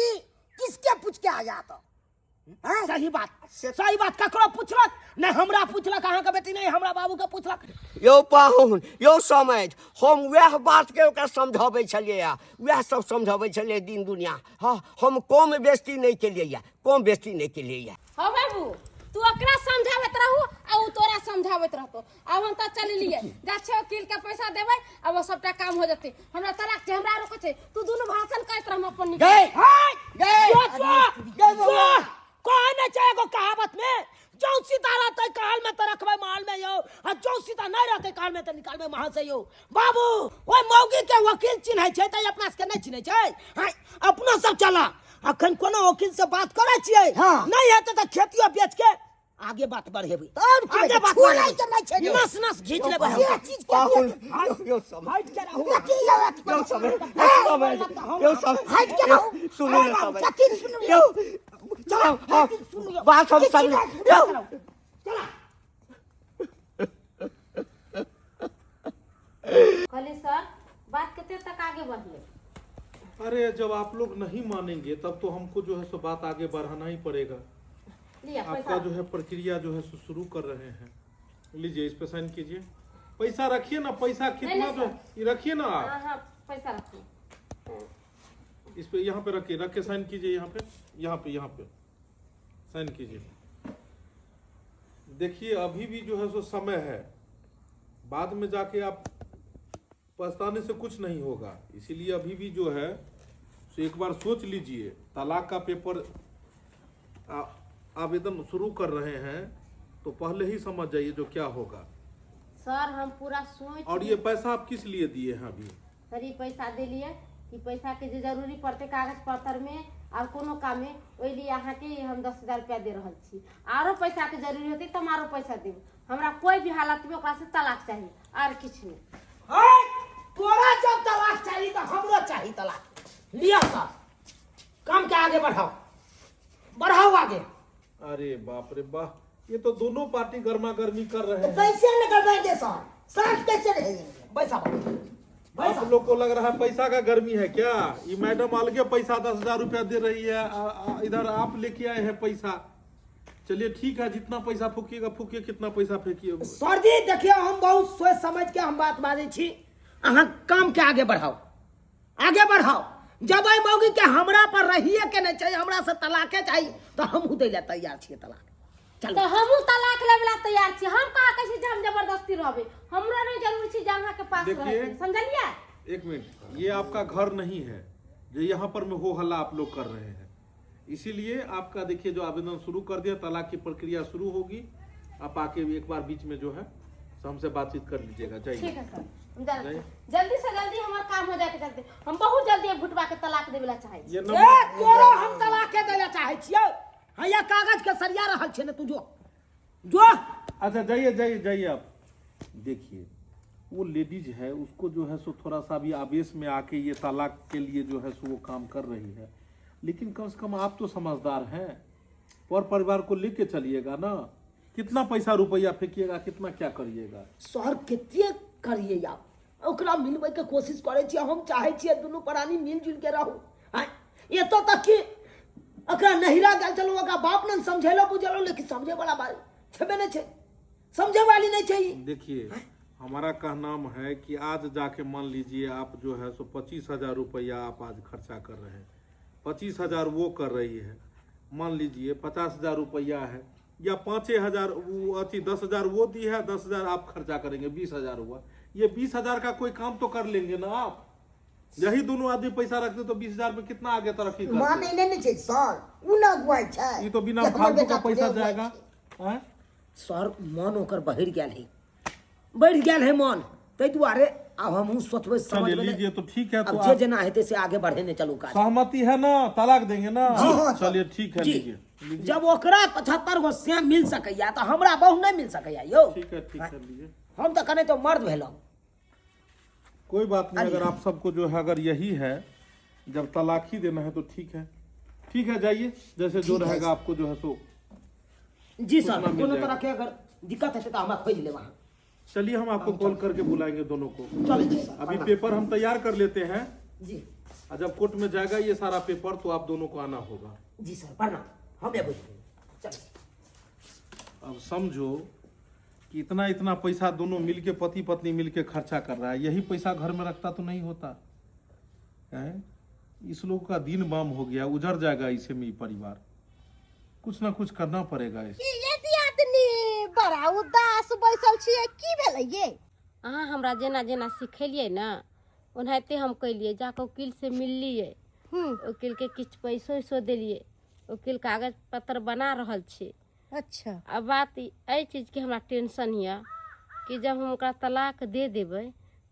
[SPEAKER 3] किसके पूछ के आया तो? हाँ?
[SPEAKER 4] सही बात, सही बात। ककरो पूछलक नहीं, हमरा पूछलक अहाँके बेटी, नहीं हमरा बाबू के पूछलक।
[SPEAKER 5] यौ पाहुन, यौ समझ, हम वएह बात के ओकरा समझाबै छलियै, वएह सब समझाबै छलियै दिन दुनिया। हाँ, हम कम बेस्ती नहीं केलियै, कम बेस्ती नहीं केलियै।
[SPEAKER 2] हाँ बाबू, तू ओकरा समझाबैत रहू आ उ तोरा समझाबैत रहतो। आब हम तऽ चललियै, जा छै वकील के पैसा देबै आ वो सबटा काम हो जेतै। हमरा तलाक छै, हमरा रोकै छै। तू दुनू भाषण करैत रह, हम अपन निकल।
[SPEAKER 3] गए
[SPEAKER 4] हाय
[SPEAKER 3] गए
[SPEAKER 4] जो जो
[SPEAKER 3] गए
[SPEAKER 4] जो
[SPEAKER 3] बौआ।
[SPEAKER 4] कहै नहि छै एगो कहावत में, जौ सीता रहतै कहल में तऽ रखबै महल में यौ, आ जौ सीता नहि रहतै कहल में तऽ निकालबै महल से यौ। बाबू ओहि मौगी के वकील चिन्है छै तऽ अपना सबके नहि चिन्है छै? हाय अपनो सब चला, अखन कोनो वकील से बात करै छियै।
[SPEAKER 3] हाँ।
[SPEAKER 4] नहि हेतै तऽ खेतियो बेच के आगे बात बढ़ेबै।
[SPEAKER 3] आओर की
[SPEAKER 4] आगे
[SPEAKER 3] हेतै?
[SPEAKER 4] बात
[SPEAKER 3] छोड़ै
[SPEAKER 4] बढ़ेबै।
[SPEAKER 3] के नहि छै यौ।
[SPEAKER 4] नस नस घीच लेबै
[SPEAKER 3] ये
[SPEAKER 4] हम।
[SPEAKER 3] चीज के
[SPEAKER 5] पाहुन
[SPEAKER 3] दिया-
[SPEAKER 5] यौ समय
[SPEAKER 4] हटि के रहू।
[SPEAKER 3] कथी यौ अथी
[SPEAKER 5] यौ समय समय यौ समय
[SPEAKER 3] हटि के रहू।
[SPEAKER 5] सुनू
[SPEAKER 3] अरे
[SPEAKER 5] ने
[SPEAKER 3] बाबू,
[SPEAKER 5] समय
[SPEAKER 3] कथी सुनू
[SPEAKER 5] यौ चलो हाँ बात हम समझ यौ।
[SPEAKER 2] कहली सर, बात कते तक आगे बढ़ले?
[SPEAKER 1] अरे जब आप लोग नहीं मानेंगे तब तो हमको जो है सो बात आगे बढ़ाना ही पड़ेगा।
[SPEAKER 2] लिया
[SPEAKER 1] आपका
[SPEAKER 2] पैसा।
[SPEAKER 1] जो है प्रक्रिया जो है सो शुरू कर रहे हैं। लीजिए, इस पे साइन कीजिए। पैसा रखिए ना, पैसा कितना
[SPEAKER 2] नहीं,
[SPEAKER 1] जो ये रखिए ना आप।
[SPEAKER 2] हाँ हाँ, पैसा रखिए।
[SPEAKER 1] इस पे यहाँ पे रखिए, रख के साइन कीजिए। यहाँ पे, यहाँ पे, यहाँ पे साइन कीजिए। देखिए अभी भी जो है सो समय है, बाद में जाके आप पछताने से कुछ नहीं होगा। इसीलिए अभी भी जो है सो एक बार सोच लीजिए। तलाक का पेपर आवेदन शुरू कर रहे हैं तो पहले ही समझ जाइए जो क्या होगा।
[SPEAKER 2] सर हम पूरा सोच
[SPEAKER 1] और ये पैसा आप किस लिए दिए हैं अभी?
[SPEAKER 2] सर ई पैसा देलियै कि पैसा के जे जरूरी पड़तै कागज पत्तर में और कोनो काम में, ओहि लिए अहाँके हम 10,000 रुपया दे रहल छी। आरो पैसा के जरूरी होतै तऽ हम आरो पैसा देब। हमरा कोई भी हालत में ओकरा से तलाक चाही, आर किछु नहि।
[SPEAKER 4] हाय, तोरा जब तलाक चाही तऽ हमरो चाही तलाक। लिअ सर, काम के आगे बढ़ाओ, बढ़ाओ आगे।
[SPEAKER 1] अरे बाप रे वाह, ये तो दोनों पार्टी गर्मा गर्मी कर रहे हैं।
[SPEAKER 3] कैसे न करवाएंगे सर, साथ कैसे रहेंगे?
[SPEAKER 4] बैसा बाबू, बैसा।
[SPEAKER 1] आप लोग को लग रहा है पैसा का गर्मी है क्या? ये मैडम अलगे पैसा 10,000 रुपया दे रही है, आ, आ, इधर आप लेके आए हैं पैसा। चलिए ठीक है, जितना पैसा फूकिएगा फूकिए, कितना पैसा फेंकिए।
[SPEAKER 4] सर जी देखियौ, हम बहुत सोच समझ के हम बात बाजै छी। अहाँ काम के आगे बढ़ाओ, आगे बढ़ाओ। जब एहि मौगी के हमरा पर रहिए के नहि छै, हमरा से तलाके चाही, तऽ हमहूँ दै लए तैयार छियै तलाक। चलू।
[SPEAKER 2] तऽ हमहूँ तलाक लेबै ला तैयार छी। हम कहाँ कहै छी जे हम जबरदस्ती रहबै? हमरो नहि जरूरी छै जे अहाँके पास
[SPEAKER 1] देखिए।
[SPEAKER 2] रहै, समझलियै?
[SPEAKER 1] एक मिनट, ये आपका घर नहीं है जो यहाँ पर में हो हल्ला आप लोग कर रहे हैं। इसीलिए आपका देखिए जो आवेदन शुरू कर दिया, तलाक की प्रक्रिया शुरू होगी। आप आके एक बार बीच में जो है सो हमसे बातचीत कर लीजिएगा।
[SPEAKER 2] ठीक
[SPEAKER 1] जाइए
[SPEAKER 2] है सर, हम जा रहल
[SPEAKER 1] जाइए।
[SPEAKER 2] छी। जल्दी से जल्दी हमर काम हो जाए के चलते हम बहुत जल्दी घुटवा के तलाक देवे ला चाहै छी।
[SPEAKER 1] ये
[SPEAKER 4] ए
[SPEAKER 1] नंबर
[SPEAKER 4] तोरो हम तलाके दै लए चाहै छियौ। हैया कागज के सरिया रहल छै ने, तू जो जो।
[SPEAKER 1] अच्छा जाइए जाइए जाइए। आप देखिए वो लेडीज है, उसको जो है सो थोड़ा सा भी आवेश में आके ये तलाक के लिए जो है सो वो काम कर रही है, लेकिन कम से कम आप तो समझदार हैं, पर परिवार को लेके चलिएगा ना। कितना पैसा रुपया फेंकिएगा, कितना क्या करिएगा?
[SPEAKER 4] सर कते करिए आप, ओकरा मिलबै के कोशिश करै छियै। हम चाहै छियै दुनू प्राणी मिलजुल के रहू। आँय, एतऽ तक कि ओकरा नहिरा गेल छलहुँ, ओकरा बाप ने समझेलो बुझेलो, लेकिन समझे वाला बात छेबे नहि छै, समझे वाली नहि छै ई।
[SPEAKER 1] देखिए हमारा कहना है कि आज जाके मान लीजिए आप जो है सो 25,000 रुपया आप आज खर्चा कर रहे हैं, 25,000 वो कर रही है, मान लीजिए 50,000 रुपया है या 5,000 वो अथी 10,000 वो दी है, 10,000 आप खर्चा करेंगे, 20,000 हुआ। ये 20,000 का कोई काम तो कर लेंगे ना आप? यही दोनों आदमी पैसा रखते तो 20,000 में कितना आगे तरक्की करते?
[SPEAKER 3] मानै नहि ने छै सर, उ न अगुआइ छै।
[SPEAKER 1] ये तो बिना
[SPEAKER 3] कि हमर
[SPEAKER 1] फालतू
[SPEAKER 3] बेटा
[SPEAKER 1] का पैसा
[SPEAKER 3] थोड़े अगुआइ
[SPEAKER 1] जाएगा
[SPEAKER 3] छै।
[SPEAKER 1] हैं?
[SPEAKER 4] सर मन ओकर बहरि गेल है, बढ़ि गेल है मन, ताहि दुआरे आब हमहूँ सोचबै
[SPEAKER 1] चलिए
[SPEAKER 4] समझबै ने।
[SPEAKER 1] लीजिए तो ठीक है। तो
[SPEAKER 4] आब जे
[SPEAKER 1] आप
[SPEAKER 4] जेना हेतै से आगे बढ़ेने चलू काज।
[SPEAKER 1] सहमति है ना, तलाक देंगे ना?
[SPEAKER 3] हाँ,
[SPEAKER 1] चलिए ठीक है।
[SPEAKER 4] जी।
[SPEAKER 1] लीजिए।
[SPEAKER 4] जब ओकरा 75 गो श्याम मिल सकैया तऽ हमरा बहु नहि मिल सकैया यौ?
[SPEAKER 1] ठीक है, ठीक है, लीजिए।
[SPEAKER 4] हम तऽ कने तो मर्द भेलहुँ।
[SPEAKER 1] कोई बात नहीं, अगर आप सबको जो है अगर यही है जब तलाक ही देना है तो ठीक है, ठीक है, जाइए, जैसे जो
[SPEAKER 3] ठीक है।
[SPEAKER 1] रहेगा आपको जो है सो
[SPEAKER 4] जी सर।
[SPEAKER 1] सूचना मिल
[SPEAKER 4] कोनो
[SPEAKER 1] जाएगा।
[SPEAKER 4] तरहके अगर दिक्कत हेतै तऽ हमरा खोजि लेब अहाँ।
[SPEAKER 1] चलिए हम आपको कॉल करके बुलाएंगे दोनों को।
[SPEAKER 4] चलै छी सर।
[SPEAKER 1] अभी पेपर हम तैयार कर लेते हैं
[SPEAKER 4] जी।
[SPEAKER 1] और जब कोर्ट में जाएगा ये सारा पेपर तो आप दोनों को आना होगा।
[SPEAKER 4] जी सर, प्रणाम, हम एबै। चल।
[SPEAKER 1] अब समझो कि इतना इतना पैसा दोनों मिलके पति पत्नी मिलके खर्चा कर रहा है, यही पैसा घर में रखता तो नहीं होता है। इस लोग का दिन बाम हो गया, उजड़ जाएगा इसे में ये परिवार। कुछ ना कुछ करना पड़ेगा इस
[SPEAKER 3] ये दियादनी बड़ा उदास बैसल छियै की भेलै ये
[SPEAKER 2] अहाँ हमरा जेना जेना सिखेलियै ने ओनाहिते हम केलियै जाकऽ वकीलसँ मिललियै वकीलके किछु पैसो उइसो देलियै वकील कागज पत्र बना रहल छै
[SPEAKER 3] अच्छा
[SPEAKER 2] आ बात एहि चीजके हमरा टेंशन यऽ कि जब हम ओकरा तलाक दे देबै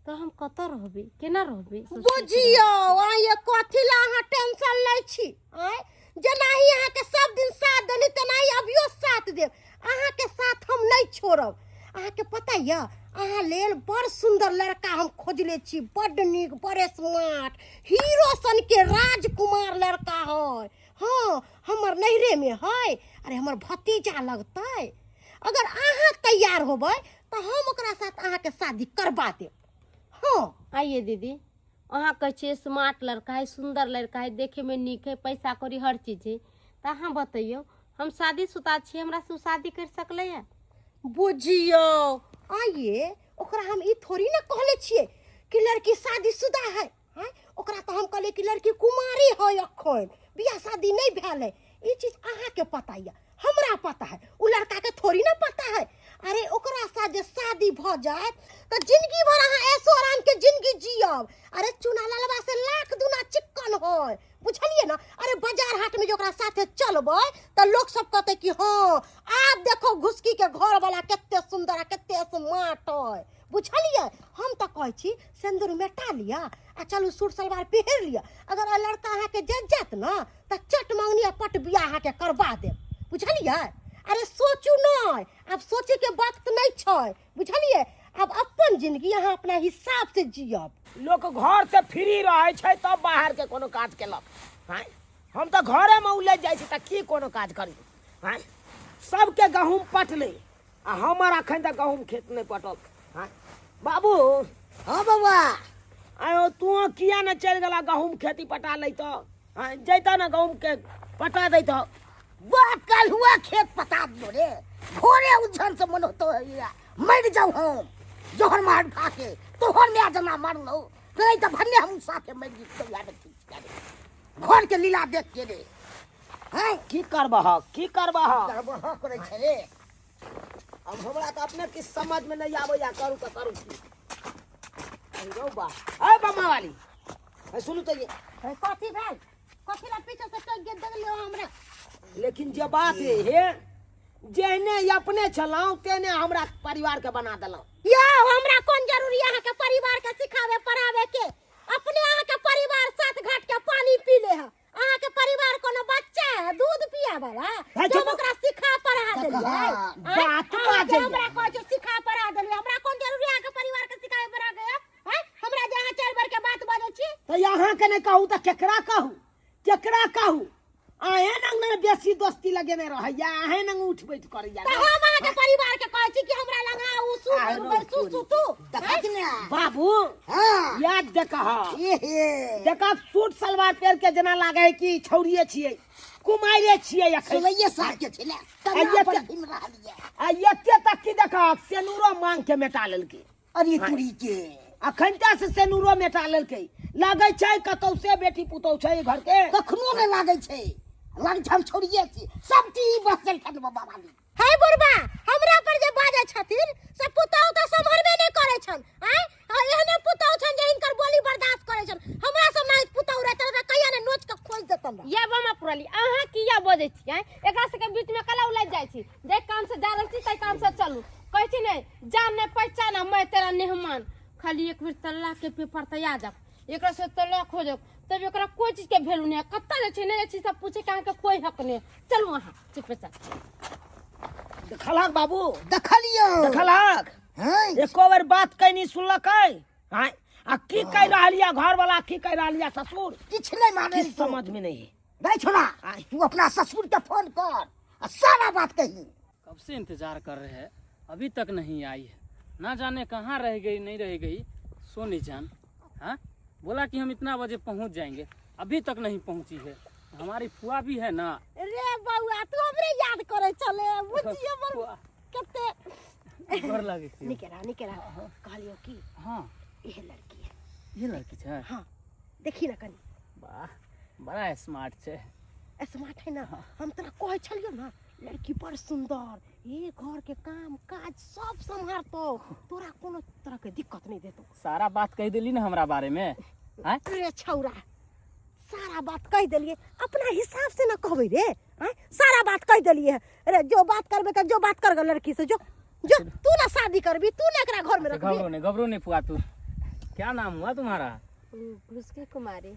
[SPEAKER 2] तऽ हम कतऽ रहबै केना रहबै
[SPEAKER 3] बुझियौ आइ कथी ला अहाँ टेंशन लै छी आँय जेनाही अहाँके सब दिन साथ देली तेनाही अभियो साथ देब अहाँके साथ हम नहि छोड़ब अहाँके पता यऽ अहाँ लेल बड़ सुन्दर लड़का हम खोजले छी बड्ड नीक बड़ स्मार्ट हीरो सनके राजकुमार लड़का है हँ हमर नैहरेमे है अरे हमर भतीजा लगतै अगर अहाँ तैयार होबै तऽ हम ओकरा साथ अहाँके शादी करबा देब हँ
[SPEAKER 2] आइए दीदी अहाँ कहै छियै स्मार्ट लड़का है सुन्दर लड़का है देखैमे नीक है पैसा कौड़ी हर चीज है तऽ अहाँ बतैयौ हम शादीशुदा छियै हमरा से ओ शादी करि सकलै हँ
[SPEAKER 3] बुझियौ आइए ओकरा हम ई थोड़ी ने कहले छियै कि लड़की शादीशुदा है आँय ओकरा तऽ हम कहलियै कि लड़की कुमारी है अखन बियाह शादी नहि भेल है ई चीज अहाँके पता यऽ हमरा पता है ओ लड़का के थोड़ी ना पता है अरे ओकरा साथ जे शादी भ जायत तऽ जिंदगी भर अहाँ ऐसो आराम के जिंदगी जियब अरे चुना ललवा से लाख दुना चिक्कन है बुझलिए ना अरे बाजार हाट में जे ओकरा साथे चलबै तऽ लोक सब कहतै कि हाँ आब देखो घुसकी के घर वाला कते सुंदर आ कते स्मार्ट है बुझलिए हम तऽ कहै छी सिन्दूर मेटा लिअ आ चलू सूट सलवार पहिर लिअ अगर लड़का अहाँके जज जायत ने तऽ चट मंगनी आ पट बियाह अहाँके करबा देब बुझलियै अरे सोचू नहि आब सोचैके वक्त नहि छै बुझलियै आब अपन जिंदगी अहाँ अपना हिसाब से जियब
[SPEAKER 4] लोक घर से फ्री रहै छै तब बाहरके कोनो काज केलक आँय हम तऽ घरेमे उलझि जाइ छी तऽ की कोनो काज करी आँय सबके गहूँम पटलै आ हमर अखन तक गहूँम खेत नहि पटल आँय बाबू
[SPEAKER 3] हाँ बौआ
[SPEAKER 4] आयो तू किया ने चलि गेला गहूँम खेती पटा लैतऽ आँय जैतऽ ने गहूँम के पटा दैतऽ
[SPEAKER 3] बात कल हुआ खेत पता दियो रे घोरे उज्जन से मन होतो है मर जाऊ हम जोहर मार खा के तोहर माय जना मरलो नहीं तो भन्ने हम साथे मर जीतो यार ठीक करे घर के लीला देख के रे हैं
[SPEAKER 4] की करबह की करबह
[SPEAKER 3] करबह करे छे रे
[SPEAKER 4] अब हमरा तऽ अपने किछु समझमे नहि आबैया करू तऽ करू की अरे रौ बा अरे बम्मा वाली अरे सुनू तऽ ये
[SPEAKER 3] कथी भेल कथी ला पीछे से टोक के देलियो हमरा
[SPEAKER 4] लेकिन जे बात है हे जेहने अपने छलहुँ तेहने हमरा परिवारके बना देलहुँ
[SPEAKER 3] यौ हमरा कोन जरूरी अहाँ के परिवार के सिखावे पढ़ावे के अपने अहाँ के परिवार सात घाट के पानी पी ले है अहाँ के परिवार कोनो बच्चा है दूध पिया वाला
[SPEAKER 4] है
[SPEAKER 3] जब
[SPEAKER 4] चुप।
[SPEAKER 3] ओकरा सिखा पढ़ा देलियै
[SPEAKER 4] बात
[SPEAKER 3] अहाँ के
[SPEAKER 4] बाजैया।
[SPEAKER 3] हमरा कहै छै सिखा पढ़ा देलियै हमरा कोन जरूरी अहाँ के परिवार के सिखावे पढ़ा के हैं हमरा जे अहाँ चारि बार के बात बाजै छी
[SPEAKER 4] तऽ अहाँके नहि कहू तऽ केकरा कहू केकरा कहू अहें नंग ने बेसी दोस्ती लगेने रहैया अहें नंग उठ बैठ करैया
[SPEAKER 3] तऽ हम अहाँ के परिवार के कहै छी कि हमरा लग आउ सु
[SPEAKER 4] आइ
[SPEAKER 3] बैसू सुतू
[SPEAKER 6] देखत ने
[SPEAKER 4] बाबू
[SPEAKER 6] हाँ
[SPEAKER 4] याद देखह
[SPEAKER 6] एहे
[SPEAKER 4] देखब सूट सलवार पहिर के जेना लागे है कि छौड़िए छियै कुमारे छियै अखन
[SPEAKER 6] सोलह साल के छलै
[SPEAKER 4] आ
[SPEAKER 6] तना
[SPEAKER 4] ये
[SPEAKER 6] पर
[SPEAKER 4] तऽ-
[SPEAKER 6] घुमि रहल ये
[SPEAKER 4] आ एते तक की देखब सेनूरो मांग के मेटा लेलकै
[SPEAKER 6] अरे तुरी के
[SPEAKER 4] अखन ता से सेनूरो मेटा लेलकै लागै छै कतौ से बेटी पुतौ छै घर के
[SPEAKER 6] कखनो नहि लागै छै लागै छै हम छोड़िए छी सब चीज बसल छथि बाबा वाली
[SPEAKER 3] हे बुढ़बा हमरा पर जे बाजै छथिन से पुतहु तऽ सम्हरबे नहि करै छन आँय आ एहने पुतहु छन जे हिनकर बोली बर्दाश्त करै छन हमरा सब नाहित पुतहु रहतन ओकरा कहिया ने नोच के खोजि देतन
[SPEAKER 2] या बमा पुराली अहाँ किया बजै छी आँय एकरा सबके बीचमे कला उलझि जाइ छी जाहि काम से जा रहल छी ताहि काम से चलू कहै छी ने जान ने पहचान आ मैं तेरा मेहमान खाली एक बेर तल्ला के पेपर तऽ याद आब एकरा से तलाक हो जाओ तब एकरा कोई चीज के वैल्यू नहीं है कत्ता जाइ छै नहि जाइ छै सब पूछे के अहाँके कोई हक नहीं है। चलू अहाँ चुपे चाप
[SPEAKER 4] देखलहक बाबू
[SPEAKER 6] देखलियौ
[SPEAKER 4] देखलहक
[SPEAKER 6] हैं
[SPEAKER 4] एको बेर बात कैनी सुनलकै आँय आ की कहि रहल यऽ घरवाला की कहि रहल यऽ ससुर
[SPEAKER 6] किछु नहि मानै
[SPEAKER 4] किछु समझ में नहीं है
[SPEAKER 6] नहीं छोड़ा
[SPEAKER 4] आय।
[SPEAKER 6] तू अपना ससुर के फोन कर आ सारा बात कही
[SPEAKER 7] कब से इंतज़ार कर रहे हैं अभी तक नहीं आई है ना जाने कहाँ रह गई नहीं रह गई सोनी जान हाँ बोला कि हम इतना बजे पहुँच जाएंगे अभी तक नहीं पहुँची है हमारी फुआ भी है ना
[SPEAKER 3] रे बौआ तू हमरे याद करे चले बुझिए बड़
[SPEAKER 7] फुआ
[SPEAKER 3] कते
[SPEAKER 7] गोर लगे छी।
[SPEAKER 3] निके रह निके रह कहलियो की
[SPEAKER 7] हाँ
[SPEAKER 3] इहे लड़की है
[SPEAKER 7] ये लड़की छै
[SPEAKER 3] हाँ देखी ना कनी
[SPEAKER 7] वाह बड़ा स्मार्ट छै
[SPEAKER 3] स्मार्ट है ना। हम तोरा कहै छलियौ ना, लड़की बड़ सुंदर, ये घर के काम काज सब सम्हारतो, तोरा कोनो तरह के दिक्कत नहीं देतो।
[SPEAKER 7] सारा बात कह दिली ना हमरा बारे में आँय?
[SPEAKER 3] अरे छौरा, सारा बात कह देलिए, अपना हिसाब से ना कहबै रे। आँय? सारा बात कह देलिए। अरे जो बात करबे त जो बात कर लड़की से, जो जो तू ना शादी करबी, तू ना एकरा घर में
[SPEAKER 7] अच्छा,
[SPEAKER 3] रखबी।
[SPEAKER 7] घबरो नहीं, घबरो नहीं फुआ। तू क्या नाम हुआ तुम्हारा?
[SPEAKER 2] घुसकी कुमारी।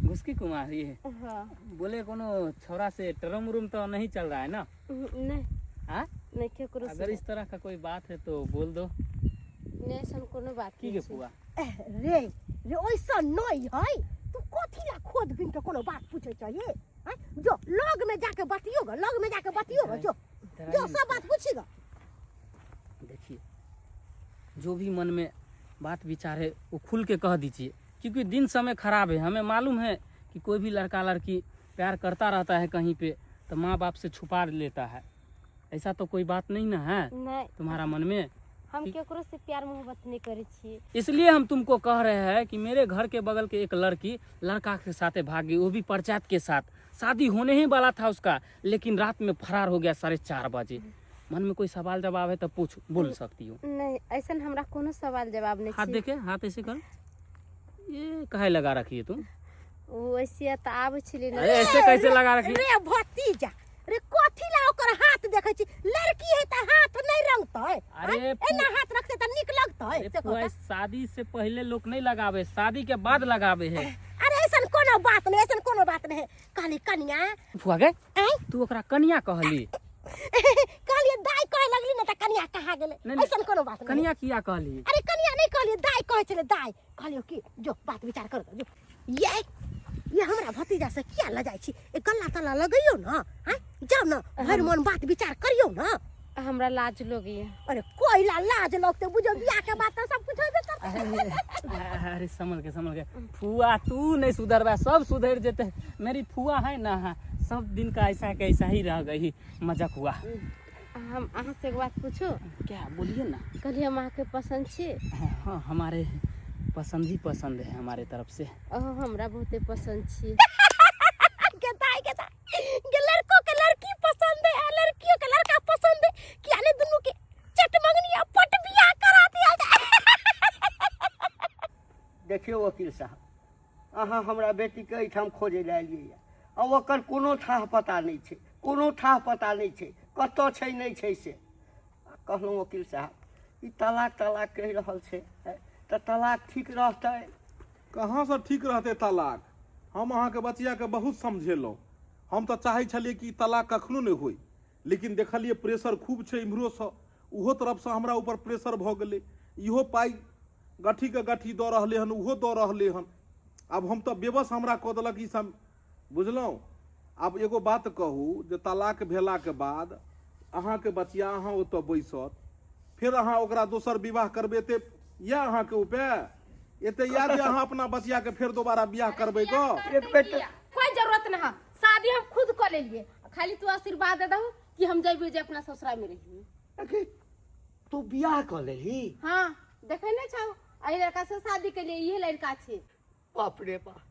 [SPEAKER 7] घुसकी कुमारी?
[SPEAKER 2] हाँ।
[SPEAKER 7] बोले कोनो छोरा से टर्म रूम तो नहीं चल रहा है ना?
[SPEAKER 2] नहीं।
[SPEAKER 7] हाँ?
[SPEAKER 2] नहीं, केकरो से
[SPEAKER 7] अगर इस तरह का कोई बात है तो बोल दो।
[SPEAKER 2] नहीं, ऐसन कोनो बात
[SPEAKER 7] की
[SPEAKER 2] नहीं
[SPEAKER 7] गे
[SPEAKER 2] छै।
[SPEAKER 7] फुआ?
[SPEAKER 3] एह, रे रे, ओइसा नहीं है। तू कथी ला खोद बिन के कोनो बात पूछे चाहिए? आँय? जो लग में जाके बतियो ग, लग में जाके बतियो ग, जो
[SPEAKER 7] इधर
[SPEAKER 3] जो
[SPEAKER 7] आइए।
[SPEAKER 3] सब बात पूछी ग।
[SPEAKER 7] देखिए, जो भी मन में बात विचार है वो खुल के कह दीजिए, क्योंकि दिन समय खराब है। हमें मालूम है कि कोई भी लड़का लड़की प्यार करता रहता है कहीं पे तो माँ बाप से छुपा लेता है। ऐसा तो कोई बात नहीं ना है
[SPEAKER 2] नहीं।
[SPEAKER 7] तुम्हारा मन में?
[SPEAKER 2] हम केकरो से प्यार मोहब्बत नहीं करे छियै।
[SPEAKER 7] इसलिए हम तुमको कह रहे हैं कि मेरे घर के बगल के एक लड़की लड़का के साथ भाग गई, वो भी पंचायत के साथ। शादी होने ही वाला था उसका, लेकिन रात में फरार हो गया 4:30 बजे। मन में कोई सवाल जवाब है तो पूछ, बोल सकती हो।
[SPEAKER 2] नहीं, ऐसन हमरा कोनो सवाल जवाब नहीं
[SPEAKER 7] हाथ
[SPEAKER 2] छै।
[SPEAKER 7] देखे, हाथ ऐसे कर, ये काहे लगा रखी है तुम?
[SPEAKER 2] ओ ऐसे तऽ आबै छलै ने।
[SPEAKER 7] अरे ऐसे कैसे लगा रखी?
[SPEAKER 3] रे भतीजा रे, कथी ला ओकर हाथ देखै छी? लड़की है त हाथ नहीं रंगतै?
[SPEAKER 7] अरे
[SPEAKER 3] आँय? एना हाथ रखतै त नीक लगतै?
[SPEAKER 7] अरे
[SPEAKER 3] से
[SPEAKER 7] फुआ,
[SPEAKER 3] कहतै।
[SPEAKER 7] शादी से पहले लोग नहीं लगावे, शादी के बाद लगावे है।
[SPEAKER 3] अरे ऐसन कोनो बात नहीं, ऐसन कोनो बात नहीं। कहली कनिया।
[SPEAKER 7] फुआ गे,
[SPEAKER 3] आँय?
[SPEAKER 7] तू ओकरा कनिया कहली?
[SPEAKER 3] कहलिए दाई कहे लगली ना त कनिया कहा गेलै।
[SPEAKER 7] नहीं, नहीं।
[SPEAKER 3] ऐसन कोनो बात नहीं।
[SPEAKER 7] कनिया किया कहली?
[SPEAKER 3] अरे कनिया नहीं कहलिए, दाई कहै छलै। दाई कहलियो कि जो बात विचार कर जो। ये हमरा भतीजा से किया लजाइ छी? ए गल्ला तल्ला लगैयो ना। आँय, जाउ ना, भरि मन बात विचार करियौ ना।
[SPEAKER 2] हमरा लाज लगैया।
[SPEAKER 3] अरे कोइला लाज लगतै? बुझो बियाह के बाद त सब कुछ होबे करतै।
[SPEAKER 7] अरे समझ के, समझ के फुआ, तू नहीं सुधरबा, सब सुधर जेते। मेरी फुआ है ना, सब दिन का ऐसा के ऐसा ही रह गई, मजाक हुआ।
[SPEAKER 2] हम अहाँ से एक बात पूछू?
[SPEAKER 7] क्या, बोलिए ना।
[SPEAKER 2] कहलिए हम अहाँके पसंद छी?
[SPEAKER 7] हाँ, हमारे पसंद ही पसंद है हमारे तरफ से।
[SPEAKER 2] ओहो हमरा बहुते पसंद छी।
[SPEAKER 3] गे दाई, गे दाई गे, लड़को के लड़की पसंद है आ लड़कियों के लड़का पसंद है। किया ने दुनू के चट मंगनी आ पट बियाह करा दिया जाए।
[SPEAKER 5] देखियौ वकील साहब, अहाँ हमरा बेटीके एहिठाम खोजै लए एलियैए आ ओकर कोनो थाह पता नहि छै, कोनो थाह पता नहि छै, कतऽ छै नहि छै से। आ कहलहुँ वकील साहब, ई तलाक तलाक कहि रहल छै, तऽ तलाक ठीक रहतै?
[SPEAKER 1] कहाँसँ ठीक रहतै तलाक? हम अहाँके बचियाके बहुत समझेलहुँ। हम तऽ चाहै छलियै कि तलाक कखनो नहि होइ, लेकिन देखलियै प्रेशर खूब छै इम्हरोसँ, ओहो तरफसँ हमरा ऊपर प्रेशर भऽ गेलै। इहो पाइ गठीके गठी दऽ रहलै हन, ओहो दऽ रहलै हन। आब हम तऽ बेबस हमरा कऽ देलक ई सब, बुझलहुँ? आब एगो बात कहू जे तलाक भेलाके बाद अहाँके बचिया अहाँ ओतऽ बैसत, फेर अहाँ ओकरा दोसर विवाह करबै, एते इएह अहाँके उपाय एते इएह जे अहाँ अपना बचियाके फेर दोबारा बियाह करबै गऽ?
[SPEAKER 5] एक बेर तऽ
[SPEAKER 2] कोई जरूरत ना है, शादी हम खुद कर लेलिए। खाली तू आशीर्वाद दे दहु कि हम जइबे जे अपना ससुरा में रहिए।
[SPEAKER 5] अगे, तू बियाह कऽ लेलही?
[SPEAKER 2] हाँ, देखे नहीं छौ, एहि लड़का से शादी के लिए, इहे लड़का छै।
[SPEAKER 5] बाप रे बाप,